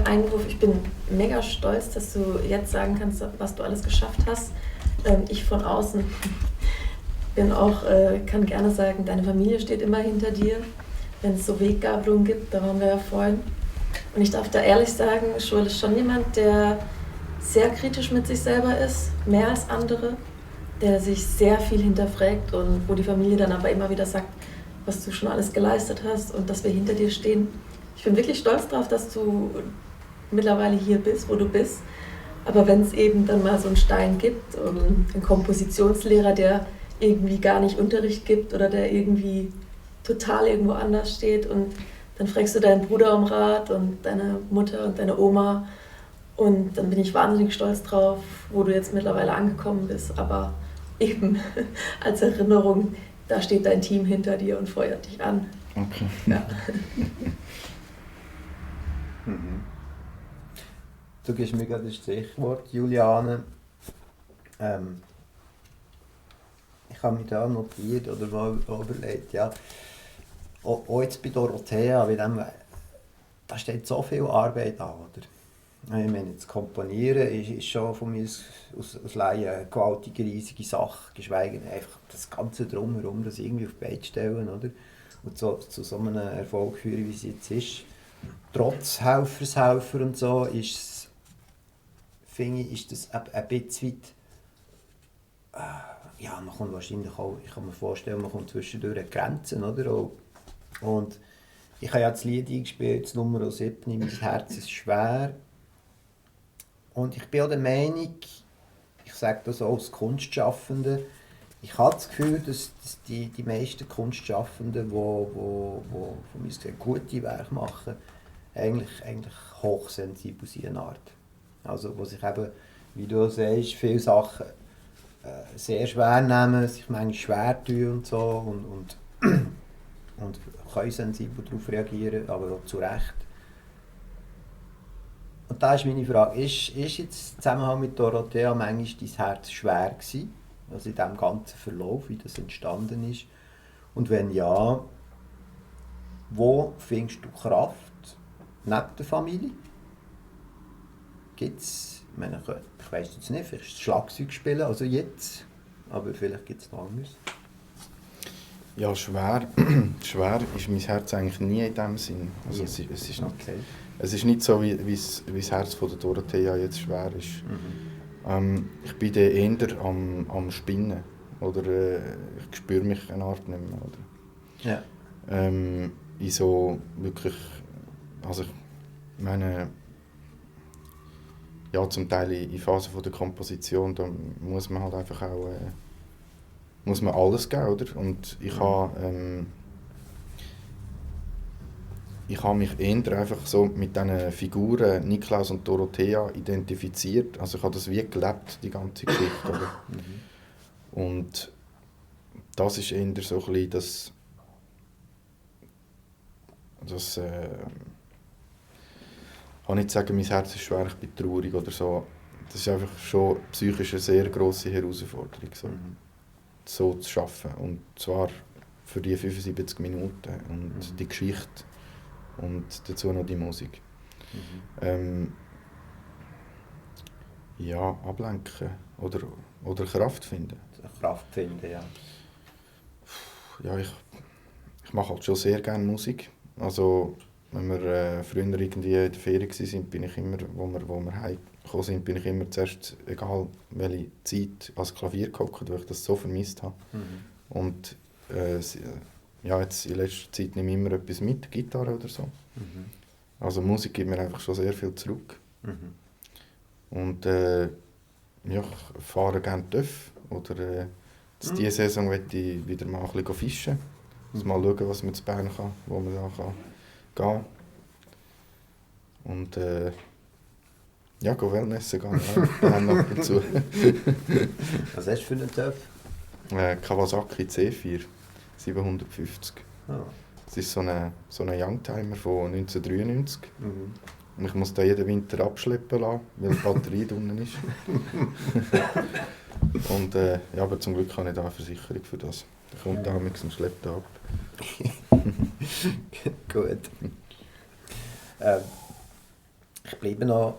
Einwurf, ich bin mega stolz, dass du jetzt sagen kannst, was du alles geschafft hast. Ich von außen kann gerne sagen, deine Familie steht immer hinter dir. Wenn es so Weggabelungen gibt, da waren wir ja vorhin. Und ich darf da ehrlich sagen, Joel ist schon jemand, der sehr kritisch mit sich selber ist, mehr als andere, der sich sehr viel hinterfragt und wo die Familie dann aber immer wieder sagt, was du schon alles geleistet hast und dass wir hinter dir stehen. Ich bin wirklich stolz darauf, dass du mittlerweile hier bist, wo du bist. Aber wenn es eben dann mal so einen Stein gibt, einen Kompositionslehrer, der irgendwie gar nicht Unterricht gibt oder der irgendwie total irgendwo anders steht und dann fragst du deinen Bruder um Rat und deine Mutter und deine Oma und dann bin ich wahnsinnig stolz drauf, wo du jetzt mittlerweile angekommen bist. Aber eben als Erinnerung, da steht dein Team hinter dir und feuert dich an. Okay. Ja. Du gibst mir gerade das Stichwort, Juliane. Ich ich habe mich da notiert oder mal überlegt, ja, auch jetzt bei Dorothea, da steht so viel Arbeit an, oder? Ich meine, das Komponieren ist schon von mir aus Laien eine gewaltige, riesige Sache, geschweige denn einfach das Ganze drumherum, das irgendwie auf die Beine stellen, oder? Und zu so einem Erfolg führen, wie es jetzt ist. Trotz Helfershelfer und so, finde ich, ist das ein bisschen weit, ja, man kommt wahrscheinlich auch, ich kann mir vorstellen, man kommt zwischendurch an Grenzen, oder? Und ich habe ja das Lied eingespielt, das Nummer 7, «Mein Herz ist schwer». Und ich bin auch der Meinung, ich sage das auch als Kunstschaffende, ich habe das Gefühl, dass die meisten Kunstschaffenden, die von mir gesehen gute Werke machen, eigentlich hochsensibel sind in Art. Also wo sich eben, wie du sagst, viele Sachen sehr schwer nehmen, sich manchmal schwer tun und so und können sensibel darauf reagieren, aber auch zu Recht. Und da ist meine Frage, ist jetzt im Zusammenhang mit Dorothea manchmal dein Herz schwer gewesen? Also in diesem ganzen Verlauf, wie das entstanden ist? Und wenn ja, wo findest du Kraft neben der Familie? Gibt es, ich weiss jetzt nicht, vielleicht Schlagzeug spielen, also jetzt, aber vielleicht gibt es noch anderes. Ja, schwer ist mein Herz eigentlich nie in dem Sinn. Also es ist Okay. Es ist nicht so, wie das Herz von der Dorothea jetzt schwer ist. Ich bin dann eher am Spinnen. Oder ich spüre mich eine Art nicht mehr. Oder? Ja. In so wirklich... Also ich meine... Ja, zum Teil in Phasen der Komposition, da muss man halt einfach auch... muss man alles geben, oder? Und ich habe mich eher einfach so mit diesen Figuren Niklaus und Dorothea identifiziert. Also ich habe das wie gelebt, die ganze Geschichte. Oder? Und das ist eher so ein bisschen das ich kann nicht sagen, mein Herz ist schwer, ich bin traurig oder so. Das ist einfach schon psychisch eine sehr grosse Herausforderung, so zu arbeiten. Und zwar für die 75 Minuten und die Geschichte. Und dazu noch die Musik. Ja, ablenken oder Kraft finden. Kraft finden, ja. Ja, ich mache halt schon sehr gerne Musik. Also, wenn wir früher irgendwie in der Ferien waren, bin ich immer, wo wir heimgekommen sind, bin ich immer zuerst, egal welche Zeit, ans Klavier gehockt, weil ich das so vermisst habe. Und ja, jetzt in letzter Zeit nehme ich immer etwas mit, Gitarre oder so. Also Musik gibt mir einfach schon sehr viel zurück. Und ja, ich fahre gerne TÜV. Oder diese Saison möchte ich wieder mal ein bisschen fischen. Also mal schauen, was man zu Bern kann, wo man da kann gehen. Und ja, Wellnessen gehen auch ab und zu. Was hast du für einen TÜV? Kawasaki C4. 750. Oh. Das ist so ein Youngtimer von 1993. Und ich muss den jeden Winter abschleppen lassen, weil die Batterie drinnen ist. Und, ja, aber zum Glück habe ich da eine Versicherung für das. Da kommt da mit dem Schleppen ab. Gut. Ich bleibe noch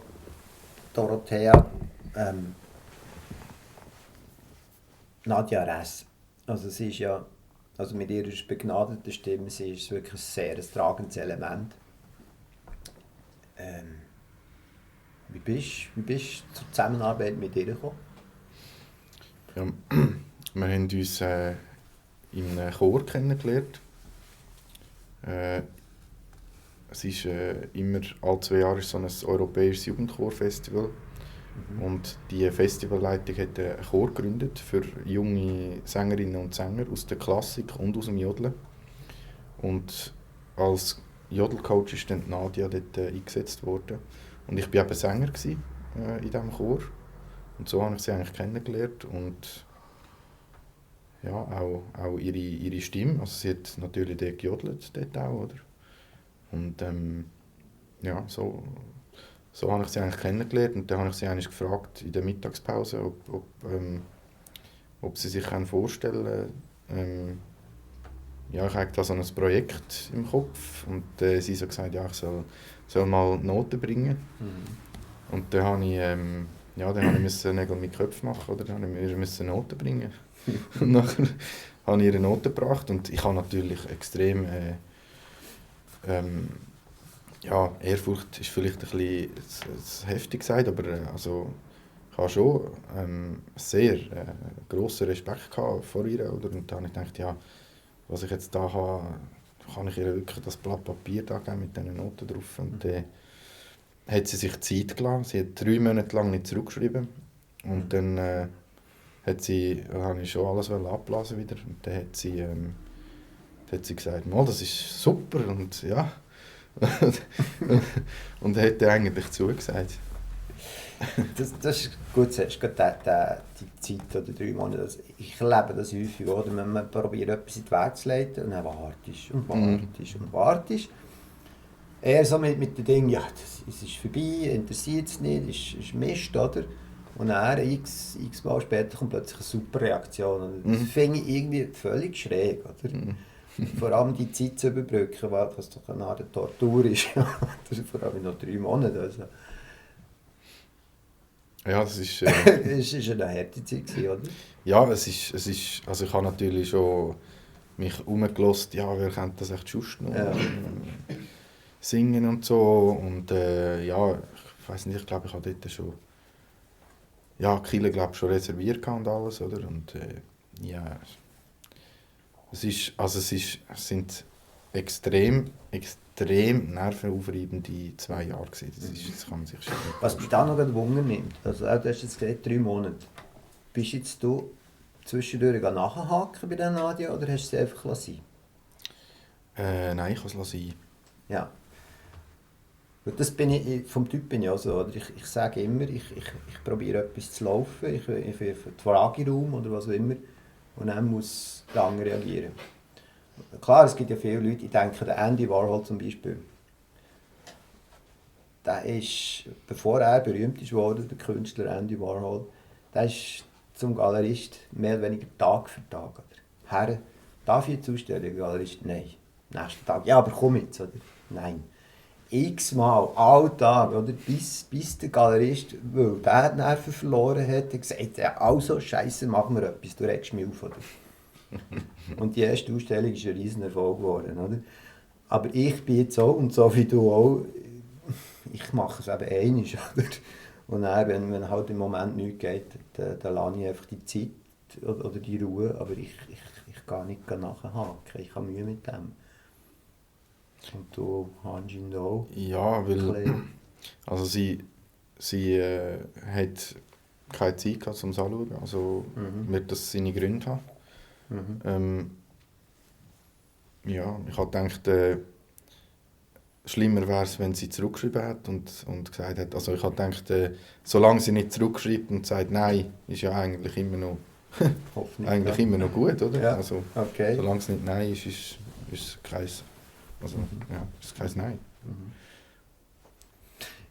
Dorothea. Nadja Ress. Also sie ist ja, also mit ihrer begnadeten Stimme, sie ist wirklich ein sehr tragendes Element. Wie bist du zur Zusammenarbeit mit ihr gekommen? Ja, wir haben uns in einem Chor kennengelernt. Es ist immer, alle 2 Jahre ist so ein europäisches Jugendchorfestival. Und die Festivalleitung hat einen Chor gegründet für junge Sängerinnen und Sänger aus der Klassik und aus dem Jodeln. Und als Jodelcoach ist dann Nadja dort eingesetzt worden. Und ich war eben Sänger in diesem Chor. Und so habe ich sie eigentlich kennengelernt. Und ja, auch ihre Stimme. Also sie hat natürlich dort gejodelt, dort auch, oder? Und ja, so habe ich sie eigentlich kennengelernt. Und dann habe ich sie eigentlich gefragt in der Mittagspause, ob ob sie sich vorstellen können. Ja, ich habe da so ein Projekt im Kopf und sie so gesagt, ja, ich soll mal Noten bringen. Und dann habe ich, musste Nägel mit Köpfen machen, oder dann musste ich Noten bringen. Und nachher habe ich ihre Noten gebracht und ich habe natürlich extrem Ehrfurcht ist vielleicht ein bisschen heftig gesagt, aber also, ich habe schon sehr grossen Respekt gehabt vor ihr. Oder? Und dann habe ich gedacht, ja, was ich jetzt da habe, kann ich ihr wirklich das Blatt Papier da geben mit diesen Noten drauf. Und dann hat sie sich Zeit gelassen. Sie hat 3 Monate lang nicht zurückgeschrieben. Und dann habe ich schon alles abblasen wieder. Und dann hat sie gesagt, mal, das ist super. Und ja. Und er hat eigentlich zugesagt. Das ist gut, du hast gerade die Zeit oder 3 Monate. Ich erlebe das häufig, oder? Man probiert etwas in die Wege zu leiten und dann wartest und wartest. Eher so mit dem Ding, ja, es ist vorbei, interessiert es nicht, ist Mist, oder? Und dann, x Mal später, kommt plötzlich eine super Reaktion. Das finde ich irgendwie völlig schräg, oder? Vor allem die Zeit zu überbrücken, was doch eine Art Tortur ist. Vor allem noch 3 Monate. Also. Ja, das ist... Es war eine harte Zeit, oder? Ja, es ist... Also ich habe natürlich schon mich herumgelassen, ja, wer kennt das echt sonst noch? Ja. Singen und so. Und ja, ich weiss nicht, ich glaube, ich habe dort schon... Ja, Kille, glaube ich, schon reserviert und alles, oder? Und ja... Es sind extrem nervenaufreibende 2 Jahre gewesen. Das kann man sich schon nicht. Was mich da noch Wunder nimmt, also du hast jetzt gesagt 3 Monate. Bist jetzt du zwischendurch nachhaken bei der Nadia oder hast du sie einfach lassen? Nein, ich habe es lassen. Ja. Und das vom Typ bin ich auch so. Oder? Ich sage immer, ich probiere etwas zu laufen, ich die Frage in den Raum oder was auch immer. Und dann muss der andere reagieren. Klar, es gibt ja viele Leute, ich denke, der Andy Warhol zum Beispiel, der ist, bevor er berühmt ist worden, der Künstler Andy Warhol, der ist zum Galerist mehr oder weniger Tag für Tag. Oder? Herr, darf ich jetzt ausstellen, Galerist? Nein. Nächsten Tag, ja, aber komm jetzt, oder? Nein. X-mal, Alltag, oder? Bis der Galerist, weil der die Nerven verloren hat, gesagt, ja, also Scheiße, machen wir etwas, du regst mich auf, oder? Und die erste Ausstellung ist ein riesen Erfolg geworden, oder? Aber ich bin jetzt auch, und so wie du auch, ich mache es eben einmal, oder? Und dann, wenn halt im Moment nichts geht, dann lasse ich einfach die Zeit oder die Ruhe, aber ich gehe nicht nachhaken, ich habe Mühe mit dem. Und du anscheinend auch? Ja, weil also sie hat keine Zeit gehabt, um es anzuschauen. Also wird das seine Gründe haben. Ja, ich habe gedacht, schlimmer wäre es, wenn sie zurückgeschrieben hat und gesagt hat, also ich habe gedacht, solange sie nicht zurückschreibt und sagt Nein, ist ja eigentlich immer noch immer noch gut, oder? Ja. Also, okay. Solange es nicht Nein ist es kein... Also, ja, das ist kein Nein.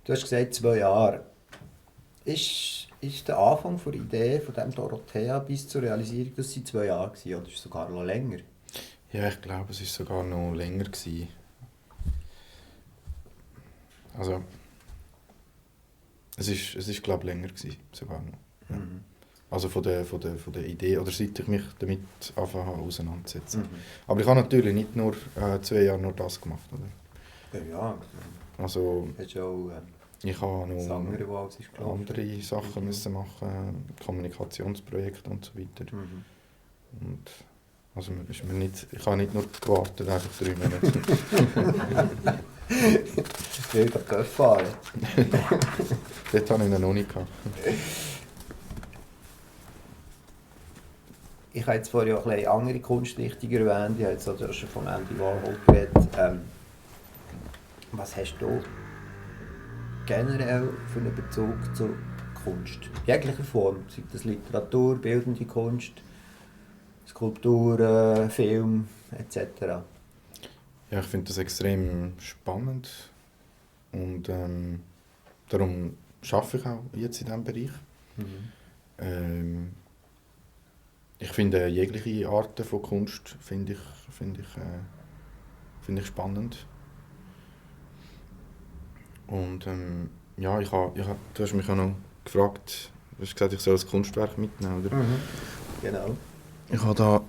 Du hast gesagt 2 Jahre. Ist der Anfang der Idee von dem Dorothea bis zur Realisierung, das waren 2 Jahre gewesen, oder ist es sogar noch länger? Ja, ich glaube, es war sogar noch länger gewesen. Also, es ist glaube ich, länger gewesen, sogar noch. Ja. Also von der Idee, oder seit ich mich damit angefangen habe auseinanderzusetzen. Aber ich habe natürlich nicht nur 2 Jahre nur das gemacht, oder? Ja. Also, hast du auch ich habe noch andere Sachen müssen machen, Kommunikationsprojekte und so weiter. Und also ist mir nicht, ich habe nicht nur gewartet, einfach 3 Monate. Ich will gerade fahren. Dort habe ich ihn noch nicht gehabt. Ich habe jetzt vorhin auch eine andere Kunstrichtung erwähnt. Ich habe jetzt also schon von Andy Warhol geredet. Was hast du generell für einen Bezug zur Kunst? Jeglicher Form, sei das Literatur, bildende Kunst, Skulpturen, Film etc. Ja, ich finde das extrem spannend und darum arbeite ich auch jetzt in diesem Bereich. ich finde jegliche Arten von Kunst finde ich spannend. Und ja, du hast mich auch noch gefragt, du hast gesagt, ich soll ein Kunstwerk mitnehmen, oder? Genau. Ich habe da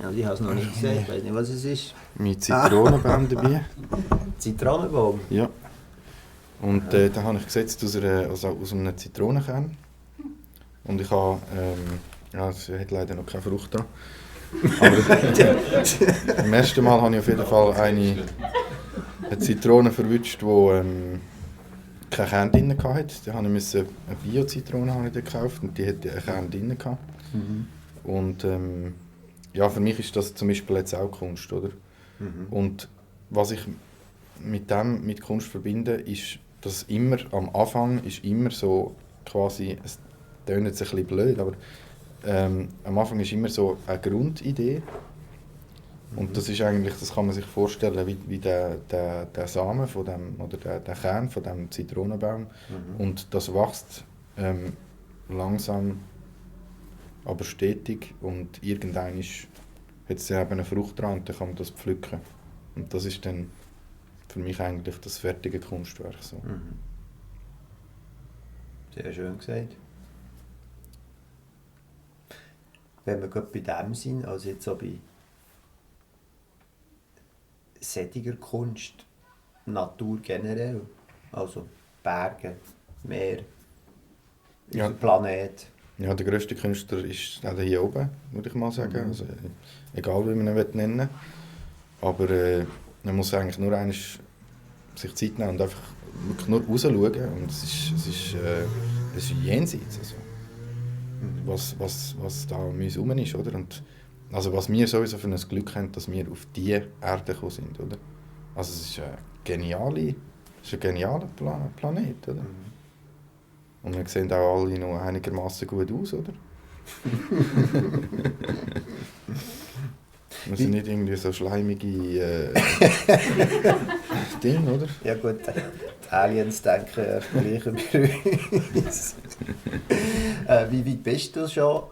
Also ich habe es noch nicht gesehen, ich weiß nicht, was es ist. meinen Zitronenbaum dabei. Zitronenbaum? Ja. Und den habe ich gesetzt aus einem Zitronenkern. Und ich habe, ja, es hat leider noch keine Frucht da. Aber beim ersten Mal habe ich auf jeden Fall eine Zitrone verwünscht, die keinen Kern drin hatte. Da musste ich eine Bio-Zitrone gekauft und die hatte einen Kern drin. Und ja, für mich ist das zum Beispiel jetzt auch Kunst, oder? Und was ich mit Kunst verbinde, ist, dass immer am Anfang ist immer so quasi, es klingt jetzt ein bisschen blöd, aber am Anfang ist immer so eine Grundidee. Und das ist eigentlich, das kann man sich vorstellen wie der Samen von dem, oder der Kern von dem Zitronenbaum. Und das wächst langsam, aber stetig, und irgendwann hat es eben eine Frucht dran und dann kann man das pflücken. Und das ist dann für mich eigentlich das fertige Kunstwerk. So. Sehr schön gesagt. Wenn wir gerade bei dem sind, also jetzt auch bei sättiger Kunst, Natur generell, also Berge, Meer, Ja. unser Planet. Ja, der grösste Künstler ist der hier oben, würde ich mal sagen. Also, egal wie man ihn nennen will. Aber man muss eigentlich nur einmal sich Zeit nehmen und einfach wirklich nur rausschauen. Und es ist jenseits. Also, was da um uns herum ist. Oder? Und, also was wir sowieso für ein Glück haben, dass wir auf diese Erde gekommen sind. Oder? Also es ist ein genialer Planet. Oder? Und wir sehen auch alle noch einigermaßen gut aus, oder? Wir sind nicht irgendwie so schleimige Dinge, oder? Ja gut, die Aliens denken ja gleich über uns. Wie weit bist du schon?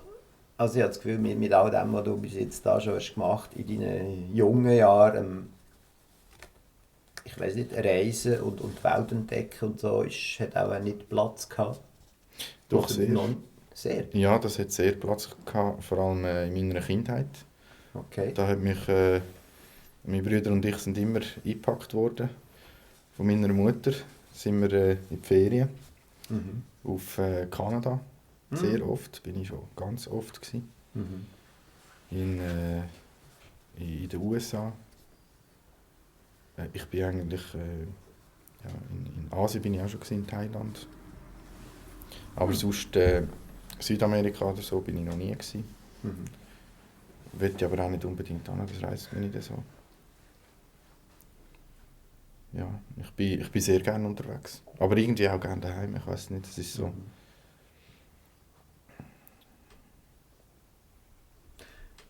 Also ich habe das Gefühl, mit all dem, was du bis jetzt da schon hast gemacht in deinen jungen Jahren, ich weiß nicht, Reisen und die Welt entdecken und so, hat auch nicht Platz gehabt. Doch, sehr. Sehr? Ja, das hat sehr Platz gehabt, vor allem in meiner Kindheit. Okay. Da hat mich, meine Brüder und ich sind immer eingepackt worden. Von meiner Mutter sind wir in die Ferien auf Kanada. Sehr oft, bin ich schon ganz oft gewesen. In den USA. Ich bin eigentlich in Asien bin ich auch schon gewesen, in Thailand. Aber sonst Südamerika oder so bin ich noch nie gewesen. Wollte aber auch nicht unbedingt hin, das reisst mir nicht so. Ja, ich bin sehr gerne unterwegs. Aber irgendwie auch gerne daheim, ich weiß nicht, das ist so.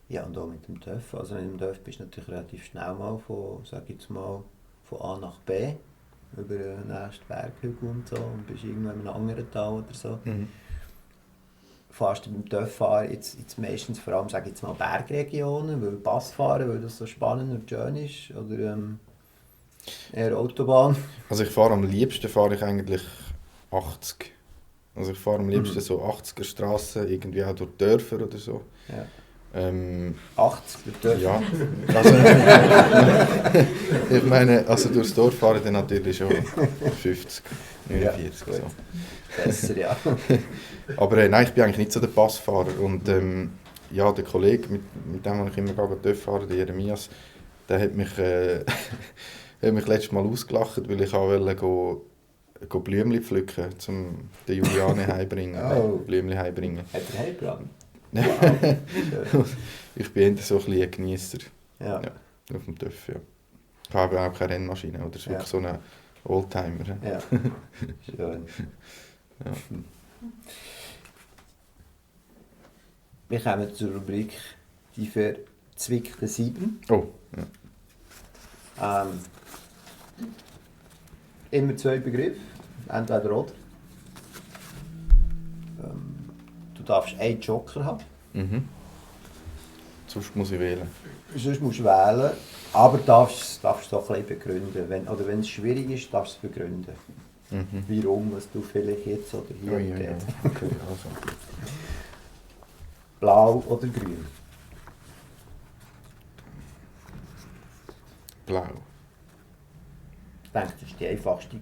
Ja, und auch mit dem TÜV. Also mit dem TÜV bist du natürlich relativ schnell mal von A nach B, über den nächsten Berghügel und so, und bist irgendwo in einem anderen Tal oder so. Fährst du beim TÜV fahren jetzt meistens vor allem, sage ich jetzt mal, Bergregionen, weil Pass fahren, weil das so spannend und schön ist, oder eher Autobahn? Also am liebsten fahre ich eigentlich 80. Also ich fahre am liebsten so 80er Strassen, irgendwie auch durch Dörfer oder so. Ja. 80 Dörfer? Ja. Also, ich meine, also durchs Dorf fahren dann natürlich schon 50, 49. Ja, so. Besser, ja. Aber nein, ich bin eigentlich nicht so der Passfahrer. Und ja, der Kollege, mit dem ich immer fahren, der Jeremias, der hat mich, hat mich letztes Mal ausgelacht, weil ich wollte go Blümchen pflücken, um den Juliane heimbringen. Oh. Blümchen heimbringen. Hat er heimgebracht? Wow. Ich bin eher so ein bisschen ein Geniesser. Ja. Ja, auf dem TÜV, ja. Ich habe auch keine Rennmaschine, oder? Das ist wirklich so ein Oldtimer. Ja, schön. Ja. Wir kommen zur Rubrik «Die verzwickten Sieben». Oh, ja. Immer zwei Begriffe, entweder oder. Du darfst einen Joker haben. Mhm. Sonst muss ich wählen. Sonst musst du wählen, aber darfst es doch ein bisschen begründen. Wenn es schwierig ist, darfst du es begründen. Mhm. Warum, was du vielleicht jetzt oder hier Ui, ui, ui. geht. Okay, also. Blau oder grün? Blau. Ich denke, das war die einfachste.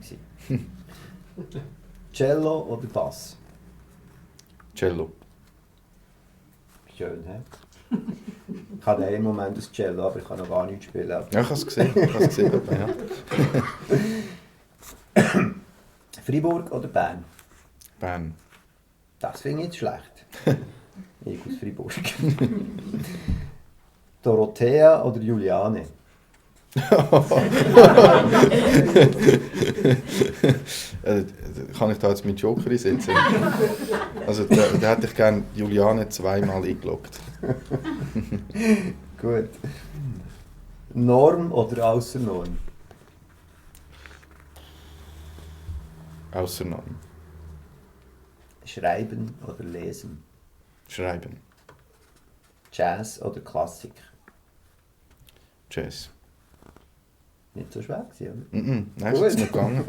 Cello oder Bass? Cello. Schön, hä? Ich habe im Moment das Cello, aber ich kann noch gar nicht spielen. Ja, ich habe es gesehen. Ja. Freiburg oder Bern? Bern. Das finde ich jetzt schlecht. Ich aus Freiburg. Dorothea oder Juliane? Kann ich da jetzt mit Joker einsetzen? Also da hätte ich gerne Juliane zweimal eingeloggt. Gut. Norm oder Aussernorm? Ausser Norm. Schreiben oder lesen? Schreiben. Jazz oder Klassik? Jazz. Nicht so schwer gewesen, Nein, ist jetzt nicht gegangen.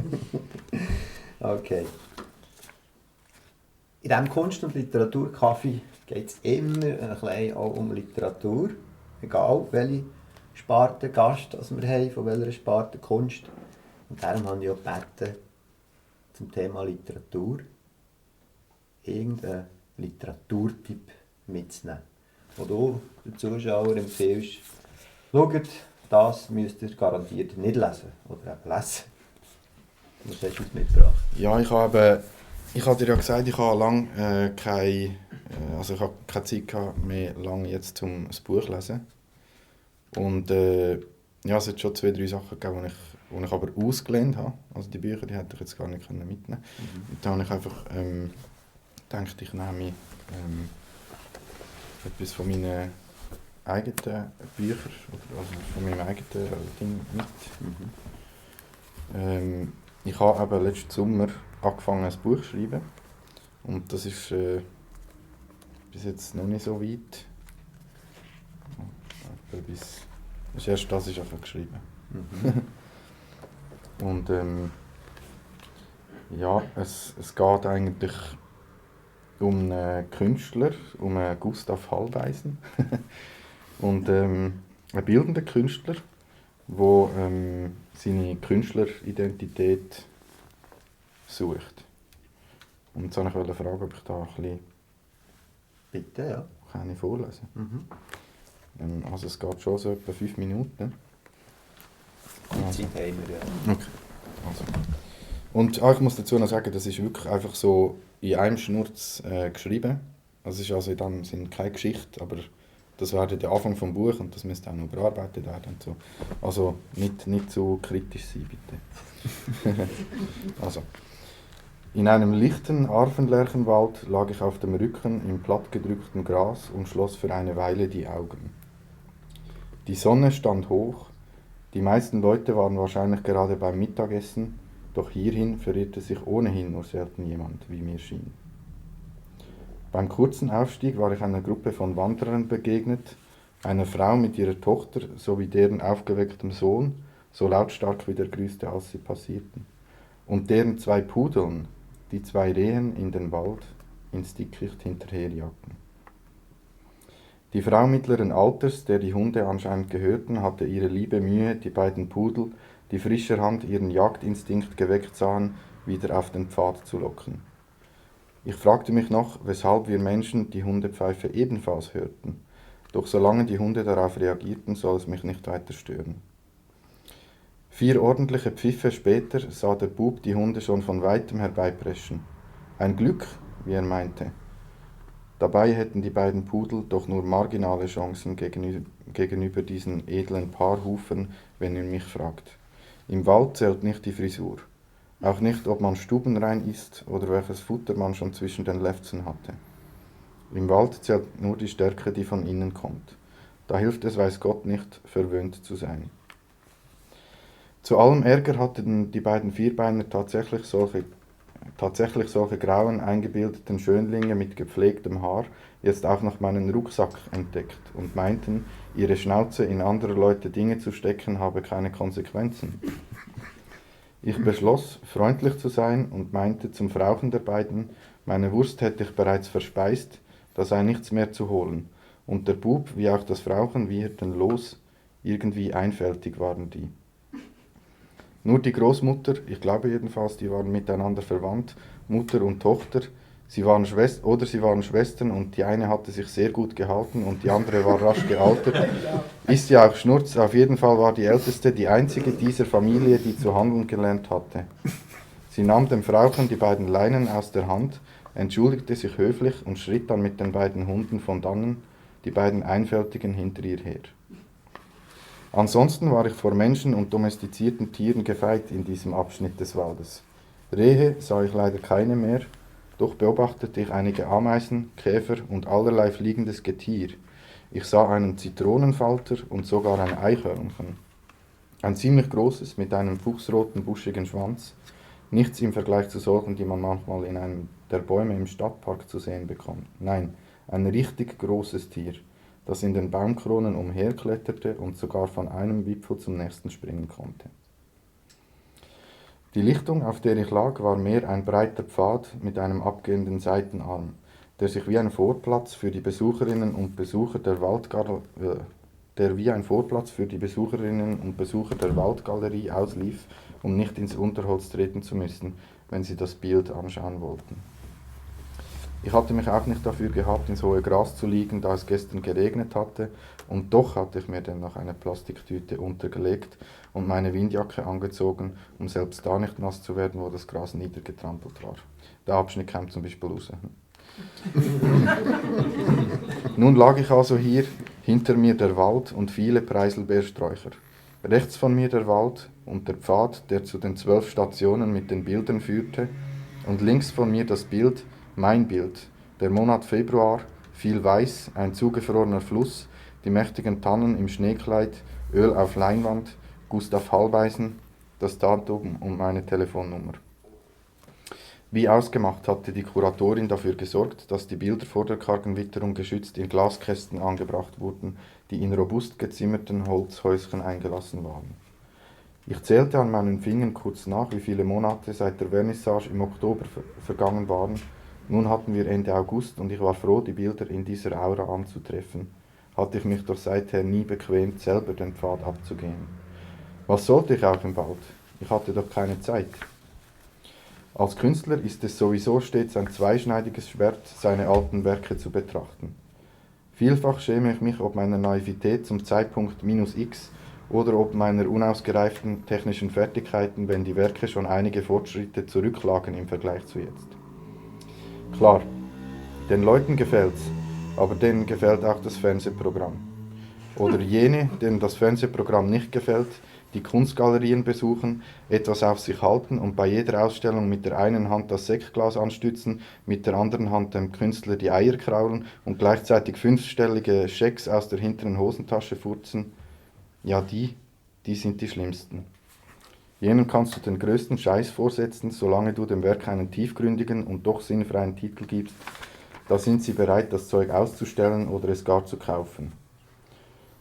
oder? Okay. In diesem Kunst- und Literaturcafé geht es immer ein bisschen auch um Literatur. Egal, welche Sparte Gast also wir haben, von welcher Sparte Kunst. Und darum habe ich auch gebeten, zum Thema Literatur irgendeinen Literaturtipp mitzunehmen. Wo du den Zuschauern empfiehlst, schaut, das müsst ihr garantiert nicht lesen oder eben lesen. Was hast du uns mitgebracht? Ja, ich habe dir ja gesagt, ich habe lange keine Zeit gehabt, mehr lange jetzt um ein Buch zu lesen. Und ja, es hat schon 2-3 Sachen gegeben, die ich aber ausgelehnt habe. Also die Bücher, die hätte ich jetzt gar nicht mitnehmen können. Und da habe ich einfach gedacht, ich nehme etwas von meinen eigenen Büchern, also von meinem eigenen Ding mit. Ich habe eben letzten Sommer angefangen, ein Buch zu schreiben. Und das ist bis jetzt noch nicht so weit. Das ist einfach geschrieben. Und ja, es geht eigentlich um einen Künstler, um einen Gustav Hallweisen. Und einen bildenden Künstler, der seine Künstleridentität sucht. Und jetzt wollte ich fragen, ob ich da ein bisschen Bitte, ja. kann ich vorlesen kann. Also es geht schon so etwa 5 Minuten. Die Zeit haben wir, ja. Okay. Also. Und ich muss dazu noch sagen, das ist wirklich einfach so in einem Schnurz geschrieben. Also es ist also in dem Sinne keine Geschichte, aber das wäre der Anfang des Buches und das müsste auch noch bearbeitet werden. Und so. Also nicht so kritisch sein, bitte. Also. In einem lichten Arvenlärchenwald lag ich auf dem Rücken im plattgedrückten Gras und schloss für eine Weile die Augen. Die Sonne stand hoch, die meisten Leute waren wahrscheinlich gerade beim Mittagessen, doch hierhin verirrte sich ohnehin nur selten jemand, wie mir schien. Beim kurzen Aufstieg war ich einer Gruppe von Wanderern begegnet, einer Frau mit ihrer Tochter sowie deren aufgewecktem Sohn, so lautstark wie der grüßte, als sie passierten, und deren 2 Pudeln, die 2 Rehen in den Wald ins Dickicht hinterherjagten. Die Frau mittleren Alters, der die Hunde anscheinend gehörten, hatte ihre liebe Mühe, die beiden Pudel, die frischerhand ihren Jagdinstinkt geweckt sahen, wieder auf den Pfad zu locken. Ich fragte mich noch, weshalb wir Menschen die Hundepfeife ebenfalls hörten, doch solange die Hunde darauf reagierten, soll es mich nicht weiter stören. 4 ordentliche Pfiffe später sah der Bub die Hunde schon von weitem herbeipreschen. Ein Glück, wie er meinte. Dabei hätten die beiden Pudel doch nur marginale Chancen gegenüber diesen edlen Paarhufern, wenn ihr mich fragt. Im Wald zählt nicht die Frisur. Auch nicht, ob man stubenrein ist oder welches Futter man schon zwischen den Lefzen hatte. Im Wald zählt nur die Stärke, die von innen kommt. Da hilft es, weiß Gott nicht, verwöhnt zu sein. Zu allem Ärger hatten die beiden Vierbeiner tatsächlich solche tatsächlich solche grauen, eingebildeten Schönlinge mit gepflegtem Haar jetzt auch noch meinen Rucksack entdeckt und meinten, ihre Schnauze in anderer Leute Dinge zu stecken habe keine Konsequenzen. Ich beschloss, freundlich zu sein und meinte zum Frauchen der beiden, meine Wurst hätte ich bereits verspeist, da sei nichts mehr zu holen. Und der Bub wie auch das Frauchen wieherten los, irgendwie einfältig waren die. Nur die Großmutter, ich glaube jedenfalls, die waren miteinander verwandt, Mutter und Tochter, sie waren Schwestern und die eine hatte sich sehr gut gehalten und die andere war rasch gealtert. Ist ja auch Schnurz, auf jeden Fall war die Älteste die einzige dieser Familie, die zu handeln gelernt hatte. Sie nahm dem Frauchen die beiden Leinen aus der Hand, entschuldigte sich höflich und schritt dann mit den beiden Hunden von dannen, die beiden Einfältigen hinter ihr her. Ansonsten war ich vor Menschen und domestizierten Tieren gefeit in diesem Abschnitt des Waldes. Rehe sah ich leider keine mehr, doch beobachtete ich einige Ameisen, Käfer und allerlei fliegendes Getier. Ich sah einen Zitronenfalter und sogar ein Eichhörnchen. Ein ziemlich großes mit einem fuchsroten, buschigen Schwanz. Nichts im Vergleich zu solchen, die man manchmal in einem der Bäume im Stadtpark zu sehen bekommt. Nein, ein richtig großes Tier, das in den Baumkronen umherkletterte und sogar von einem Wipfel zum nächsten springen konnte. Die Lichtung, auf der ich lag, war mehr ein breiter Pfad mit einem abgehenden Seitenarm, der sich wie ein Vorplatz für die Besucherinnen und Besucher der Waldgalerie auslief, um nicht ins Unterholz treten zu müssen, wenn sie das Bild anschauen wollten. Ich hatte mich auch nicht dafür gehabt, ins hohe Gras zu liegen, da es gestern geregnet hatte, und doch hatte ich mir dann noch eine Plastiktüte untergelegt und meine Windjacke angezogen, um selbst da nicht nass zu werden, wo das Gras niedergetrampelt war. Der Abschnitt kam zum Beispiel raus. Nun lag ich also hier, hinter mir der Wald und viele Preiselbeersträucher. Rechts von mir der Wald und der Pfad, der zu den 12 Stationen mit den Bildern führte, und links von mir das Bild, mein Bild, der Monat Februar, viel Weiß, ein zugefrorener Fluss, die mächtigen Tannen im Schneekleid, Öl auf Leinwand, Gustav Halbeisen, das Datum und meine Telefonnummer. Wie ausgemacht hatte die Kuratorin dafür gesorgt, dass die Bilder vor der kargen Witterung geschützt in Glaskästen angebracht wurden, die in robust gezimmerten Holzhäuschen eingelassen waren. Ich zählte an meinen Fingern kurz nach, wie viele Monate seit der Vernissage im Oktober vergangen waren. Nun hatten wir Ende August und ich war froh, die Bilder in dieser Aura anzutreffen. Hatte ich mich doch seither nie bequemt, selber den Pfad abzugehen. Was sollte ich auch im Wald? Ich hatte doch keine Zeit. Als Künstler ist es sowieso stets ein zweischneidiges Schwert, seine alten Werke zu betrachten. Vielfach schäme ich mich ob meiner Naivität zum Zeitpunkt -X oder ob meiner unausgereiften technischen Fertigkeiten, wenn die Werke schon einige Fortschritte zurücklagen im Vergleich zu jetzt. Klar, den Leuten gefällt's, aber denen gefällt auch das Fernsehprogramm. Oder jene, denen das Fernsehprogramm nicht gefällt, die Kunstgalerien besuchen, etwas auf sich halten und bei jeder Ausstellung mit der einen Hand das Sektglas anstützen, mit der anderen Hand dem Künstler die Eier kraulen und gleichzeitig 5-stellige Schecks aus der hinteren Hosentasche furzen, ja die sind die schlimmsten. Jenen kannst du den größten Scheiß vorsetzen, solange du dem Werk einen tiefgründigen und doch sinnfreien Titel gibst, da sind sie bereit, das Zeug auszustellen oder es gar zu kaufen.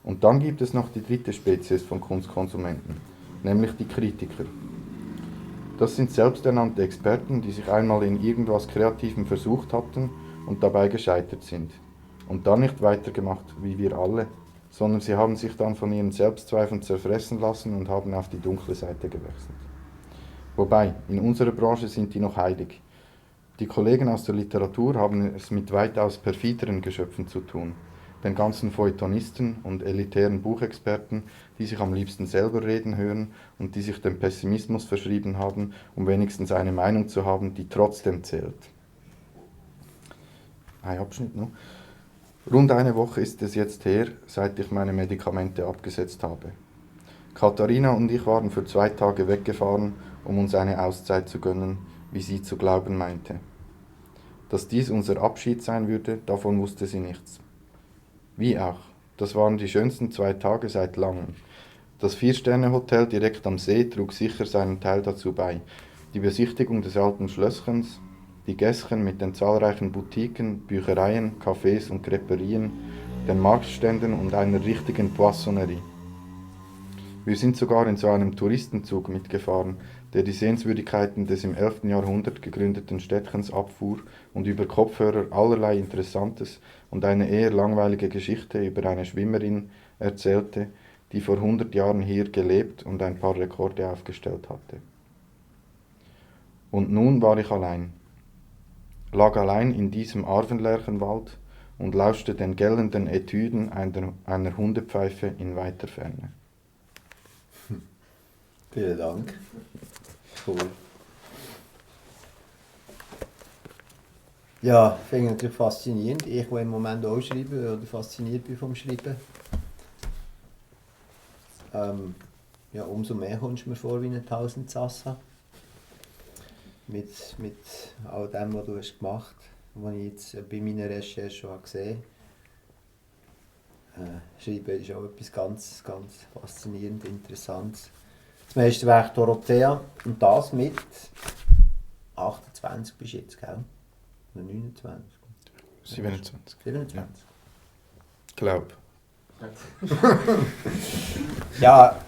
Und dann gibt es noch die dritte Spezies von Kunstkonsumenten, nämlich die Kritiker. Das sind selbsternannte Experten, die sich einmal in irgendwas Kreativem versucht hatten und dabei gescheitert sind. Und dann nicht weitergemacht, wie wir alle, sondern sie haben sich dann von ihren Selbstzweifeln zerfressen lassen und haben auf die dunkle Seite gewechselt. Wobei, in unserer Branche sind die noch heilig. Die Kollegen aus der Literatur haben es mit weitaus perfideren Geschöpfen zu tun. Den ganzen Feuilletonisten und elitären Buchexperten, die sich am liebsten selber reden hören und die sich dem Pessimismus verschrieben haben, um wenigstens eine Meinung zu haben, die trotzdem zählt. Ein Abschnitt noch. Rund eine Woche ist es jetzt her, seit ich meine Medikamente abgesetzt habe. Katharina und ich waren für 2 Tage weggefahren, um uns eine Auszeit zu gönnen, wie sie zu glauben meinte. Dass dies unser Abschied sein würde, davon wusste sie nichts. Wie auch, das waren die schönsten 2 Tage seit langem. Das 4-Sterne-Hotel direkt am See trug sicher seinen Teil dazu bei. die Besichtigung des alten Schlösschens, die Gässchen mit den zahlreichen Boutiquen, Büchereien, Cafés und Creperien, den Marktständen und einer richtigen Poissonnerie. Wir sind sogar in so einem Touristenzug mitgefahren, der die Sehenswürdigkeiten des im 11. Jahrhundert gegründeten Städtchens abfuhr und über Kopfhörer allerlei Interessantes und eine eher langweilige Geschichte über eine Schwimmerin erzählte, die vor 100 Jahren hier gelebt und ein paar Rekorde aufgestellt hatte. Und nun war ich allein, lag allein in diesem Arvenlärchenwald und lauschte den gellenden Etüden einer Hundepfeife in weiter Ferne. Vielen Dank. Cool. Ja, finde ich natürlich faszinierend. Ich, der im Moment auch schreibe oder fasziniert bin vom Schreiben. Ja, umso mehr kommst du mir vor wie eine Tausendsassa. Mit all dem, was du hast gemacht hast, was ich jetzt bei meiner Recherche schon gesehen habe. Schreiben ist auch etwas ganz, ganz faszinierend, Interessantes. Das Meisterwerk Dorothea und das mit 28 bist du jetzt, gell? Oder 29? 27. 27. Ich glaube. Ja,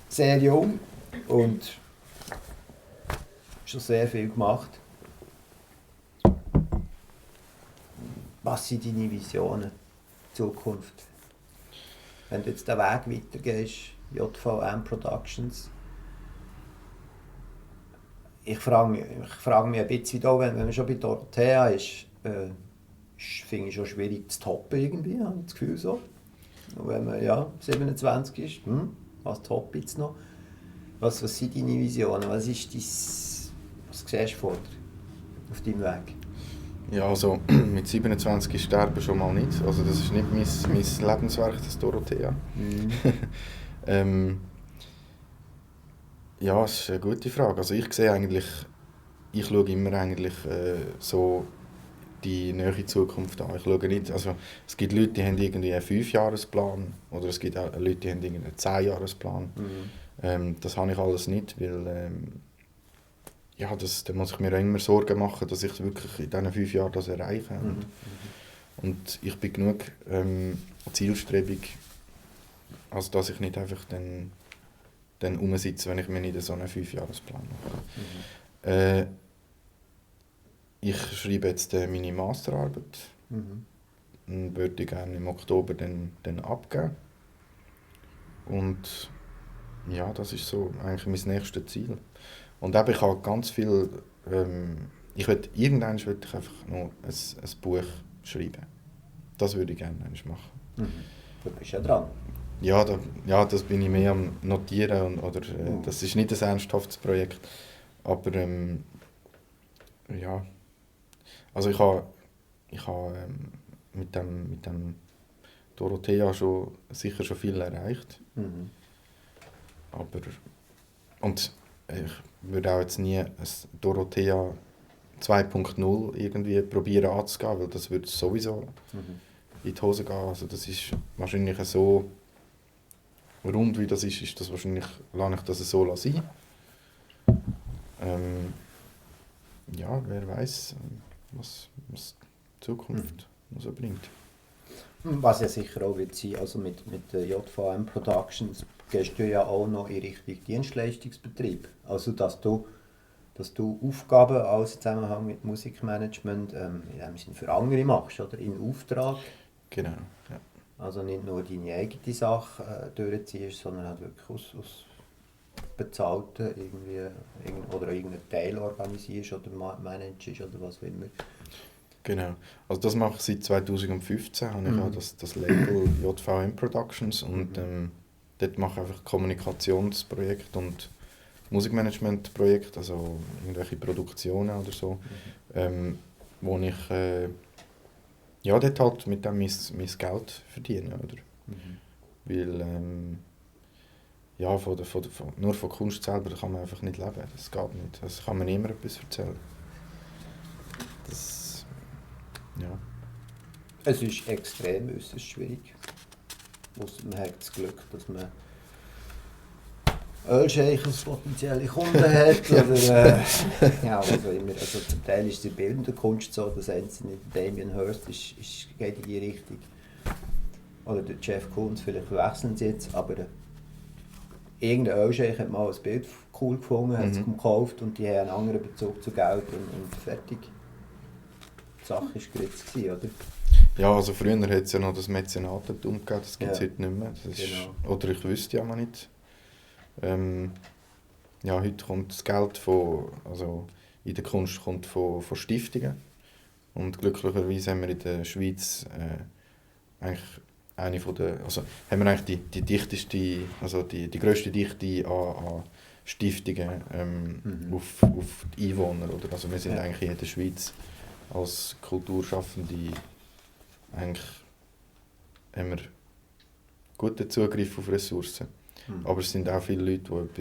sehr jung und schon sehr viel gemacht. Was sind deine Visionen, Zukunft? Wenn du jetzt den Weg weitergehst, JVM Productions, ich frage mich ein bisschen auch, wenn man schon bei Dorothea ist, finde ich schon schwierig zu toppen irgendwie, habe ich das Gefühl so. Und wenn man 27 ist, was toppe ich jetzt noch? Was sind deine Visionen? Was siehst du vor dir auf deinem Weg? Ja, also mit 27 ist Sterben schon mal nicht. Also das ist nicht mein Lebenswerk, das Dorothea. Ja, das ist eine gute Frage. Also ich schaue immer eigentlich so die nähere Zukunft an. Ich schaue nicht, also es gibt Leute, die haben irgendwie einen 5-Jahresplan oder es gibt auch Leute, die haben irgendwie einen 10-Jahresplan. Das habe ich alles nicht, weil da muss ich mir auch immer Sorgen machen, dass ich wirklich in diesen 5 Jahren das erreiche. Und ich bin genug zielstrebig, als dass ich nicht einfach dann rumsitze, wenn ich mir nicht so einen 5-Jahresplan mache. Ich schreibe jetzt meine Masterarbeit und würde gerne im Oktober dann abgeben. Und ja, das ist so eigentlich mein nächstes Ziel. Und eben, ich habe ganz viel, irgendwann will ich einfach noch ein Buch schreiben. Das würde ich gerne machen. Du bist ja dran. Ja, das bin ich mehr am Notieren. Das ist nicht ein ernsthaftes Projekt. Aber ja. Also ich habe mit dem Dorothea sicher schon viel erreicht. Und ich würde auch jetzt nie ein Dorothea 2.0 irgendwie probieren anzugehen, weil das würde sowieso in die Hose gehen. Also das ist wahrscheinlich so rund wie das ist das wahrscheinlich, lasse ich das so sein. Ja, wer weiß, was die Zukunft so bringt. Was ja sicher auch wird sein, also mit der JVM Productions gehst du ja auch noch in Richtung Dienstleistungsbetrieb. Also dass du Aufgaben alles im Zusammenhang mit Musikmanagement in dem Sinne für andere machst, oder in Auftrag. Genau, ja. Also nicht nur deine eigene Sache durchziehst, sondern halt wirklich aus bezahlten oder irgendeinen Teil organisierst oder managst oder was auch immer. Genau. Also das mache ich seit 2015, habe ich auch das Label JVM Productions und dort mache ich einfach Kommunikationsprojekte und Musikmanagementprojekte, also irgendwelche Produktionen oder so, wo ich dort halt mit dem mein Geld verdiene, oder? Weil nur von Kunst selber kann man einfach nicht leben, das geht nicht, das kann man niemandem etwas erzählen. Ja. Es ist extrem äußerst schwierig. Man hat das Glück, dass man Ölscheich als potenzielle Kunden hat oder ja, also immer. Also zum Teil ist es in der bildenden Kunst so, dass Anthony Damien Hirst geht in die Richtung. Oder der Jeff Koons, vielleicht verwechseln sie jetzt, aber irgendein Ölscheich hat mal ein Bild cool gefunden, hat es gekauft und die haben einen anderen Bezug zu Geld und fertig. Die Sache war geritzt, oder? Ja, also früher hat es ja noch das Mäzenatentum gegeben, das gibt es Ja. heute nicht mehr. Das ist, Genau. oder ich wüsste ja mal nicht. Ja, heute kommt das Geld also in der Kunst kommt von Stiftungen. Und glücklicherweise haben wir in der Schweiz eigentlich eine von der, also haben wir eigentlich die dichteste, also die grösste Dichte an Stiftungen auf die Einwohner. Oder? Also wir sind eigentlich in der Schweiz als Kulturschaffende eigentlich haben wir guten Zugriff auf Ressourcen. Aber es sind auch viele Leute, die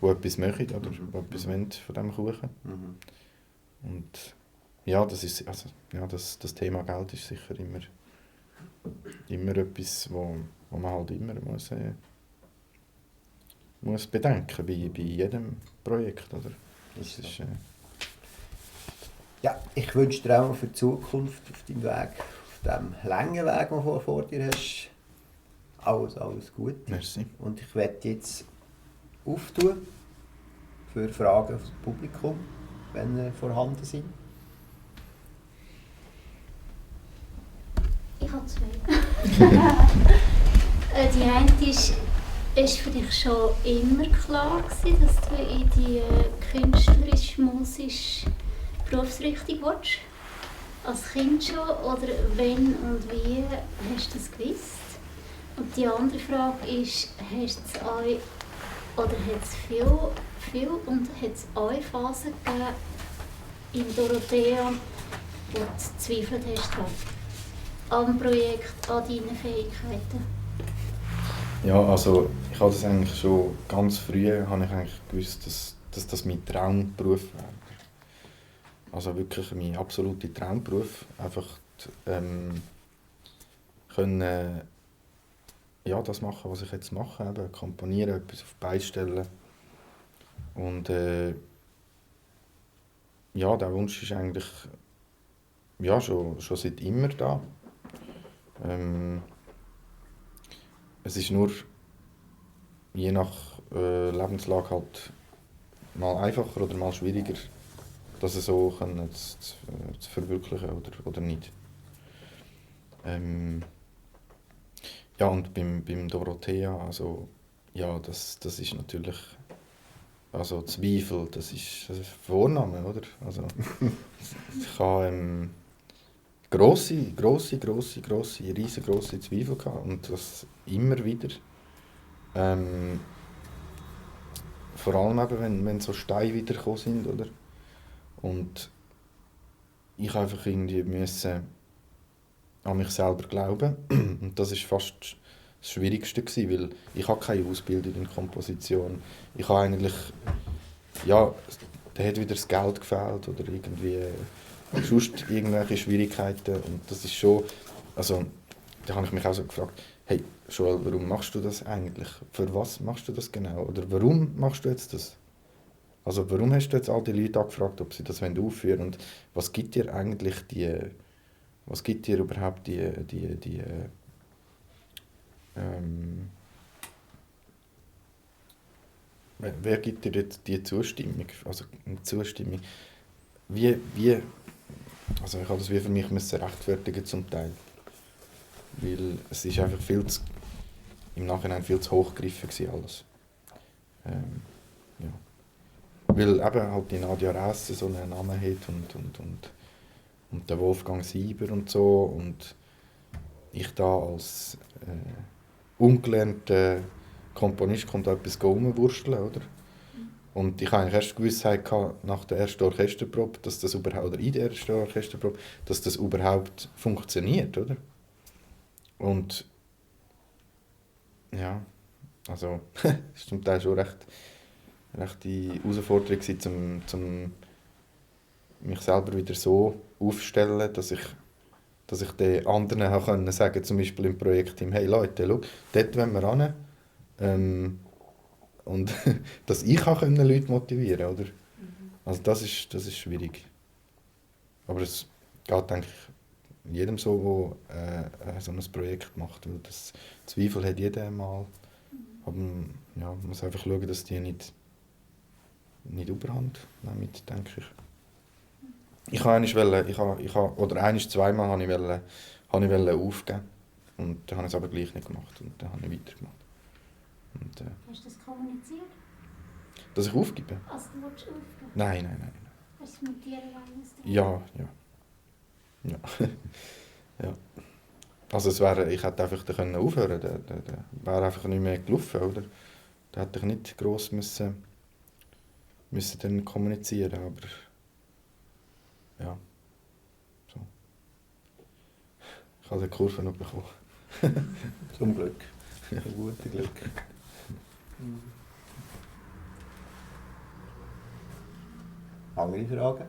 etwas machen oder die etwas wollen von diesem Kuchen. Und ja, das Thema Geld ist sicher immer etwas, wo man halt immer muss bedenken bei jedem Projekt. Oder? Das ist, Ja, ich wünsche dir auch für die Zukunft auf deinem Weg, auf dem langen Weg, den du vor dir hast, alles Gute. Merci. Und ich werde jetzt auftun für Fragen aus dem Publikum, wenn vorhanden sind. Ich habe zwei. Die eine ist für dich schon immer klar gewesen, dass du in die künstlerisch-musische Berufsrichtung willst? Als Kind schon? Oder wenn und wie hast du das gewusst? Und die andere Frage ist, hast es euch, oder hat es viel und hat es euch Phasen gegeben in Dorothea, wo du gezweifelt hast am Projekt, an deinen Fähigkeiten? Ja, also ich habe das eigentlich schon ganz früh habe ich eigentlich gewusst, dass das mein Traumberuf wäre. Also wirklich mein absoluter Traumberuf. Einfach können das machen, was ich jetzt mache, eben komponieren, etwas auf die Beine stellen. Und der Wunsch ist eigentlich schon seit immer da. Es ist nur je nach Lebenslage halt mal einfacher oder mal schwieriger, das so zu verwirklichen oder nicht. Und beim Dorothea, also das ist natürlich, also Zweifel, das ist ein Vorname, oder? Also ich habe riesengroße Zweifel gehabt und das immer wieder. Vor allem eben, wenn so Steine wiedergekommen sind, oder? Und ich einfach irgendwie müssen an mich selber glauben. Und das ist fast das Schwierigste gewesen, weil ich habe keine Ausbildung in Komposition. Ich habe eigentlich, da hat wieder das Geld gefehlt oder irgendwie sonst irgendwelche Schwierigkeiten. Und das ist schon, also da habe ich mich auch so gefragt, hey Joel, warum machst du das eigentlich? Für was machst du das genau? Oder warum machst du jetzt das? Also warum hast du jetzt all die Leute angefragt, ob sie das aufführen wollen? Und was gibt dir eigentlich überhaupt wer gibt dir jetzt die Zustimmung? Also Zustimmung. Also ich habe das wie für mich rechtfertigen zum Teil. Weil es ist einfach im Nachhinein viel zu hochgegriffen gewesen alles. Weil eben halt die Nadia Resse so einen Namen hat und der Wolfgang Sieber und so und ich da als ungelernter Komponist kommt da etwas rumwursteln, oder? Und ich habe eigentlich erst Gewissheit gehabt, nach der ersten Orchesterprobe, dass das überhaupt, oder in der ersten Orchesterprobe, dass das überhaupt funktioniert, oder? Und ja, also es war zum Teil schon recht die Herausforderung gewesen, zum mich selber wieder so aufstellen, dass ich den anderen können sagen, zum Beispiel im Projektteam, hey Leute, schau, dort wollen wir hin. und dass ich auch Leute motivieren kann, oder? Also das ist schwierig. Aber es geht, denke ich, jedem so, der so ein Projekt macht. Weil das Zweifel hat jeder mal. Aber ja, man muss einfach schauen, dass die nicht überhand nehmen, denke ich. Ich habe zweimal aufgeben. Und dann habe ich es aber gleich nicht gemacht. Und dann habe ich weitergemacht. Und, Hast du das kommuniziert? dass ich aufgebe? Also du willst aufgeben? Nein. Hast du mit dir alleine Ja. Ja. Also ich hätte einfach dann aufhören können. Der wäre einfach nicht mehr gelaufen, oder? Da hätte ich nicht gross müssen dann kommunizieren, aber ja, so. Ich habe die Kurve noch bekommen. Zum Glück. Zum guten Glück. Andere Fragen?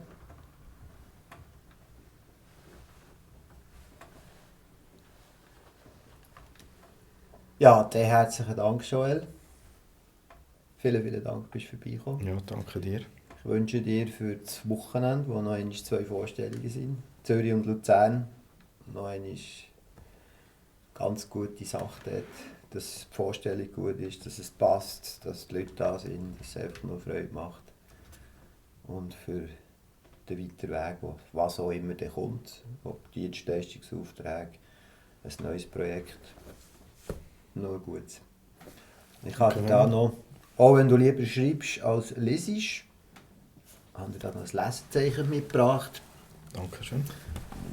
Ja, dann herzlichen Dank, Joel. Vielen Dank, bist du vorbeigekommen. Ja, danke dir. Ich wünsche dir für das Wochenende, wo noch einmal 2 Vorstellungen sind, Zürich und Luzern, noch einmal ganz gute Sache dort, dass die Vorstellung gut ist, dass es passt, dass die Leute da sind, dass es einfach nur Freude macht. Und für den weiteren Weg, was auch immer dann kommt, ob Dienstleistungsaufträge, ein neues Projekt, nur gut. Ich habe da noch, auch wenn du lieber schreibst als lesest, habe ich da noch ein Lesezeichen mitgebracht. Dankeschön.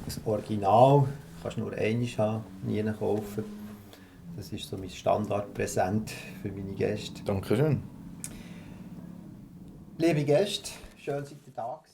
Das Original kannst du nur einmal haben, nie kaufen. Das ist so mein Standardpräsent für meine Gäste. Dankeschön. Liebe Gäste, schön, seid ihr da gewesen.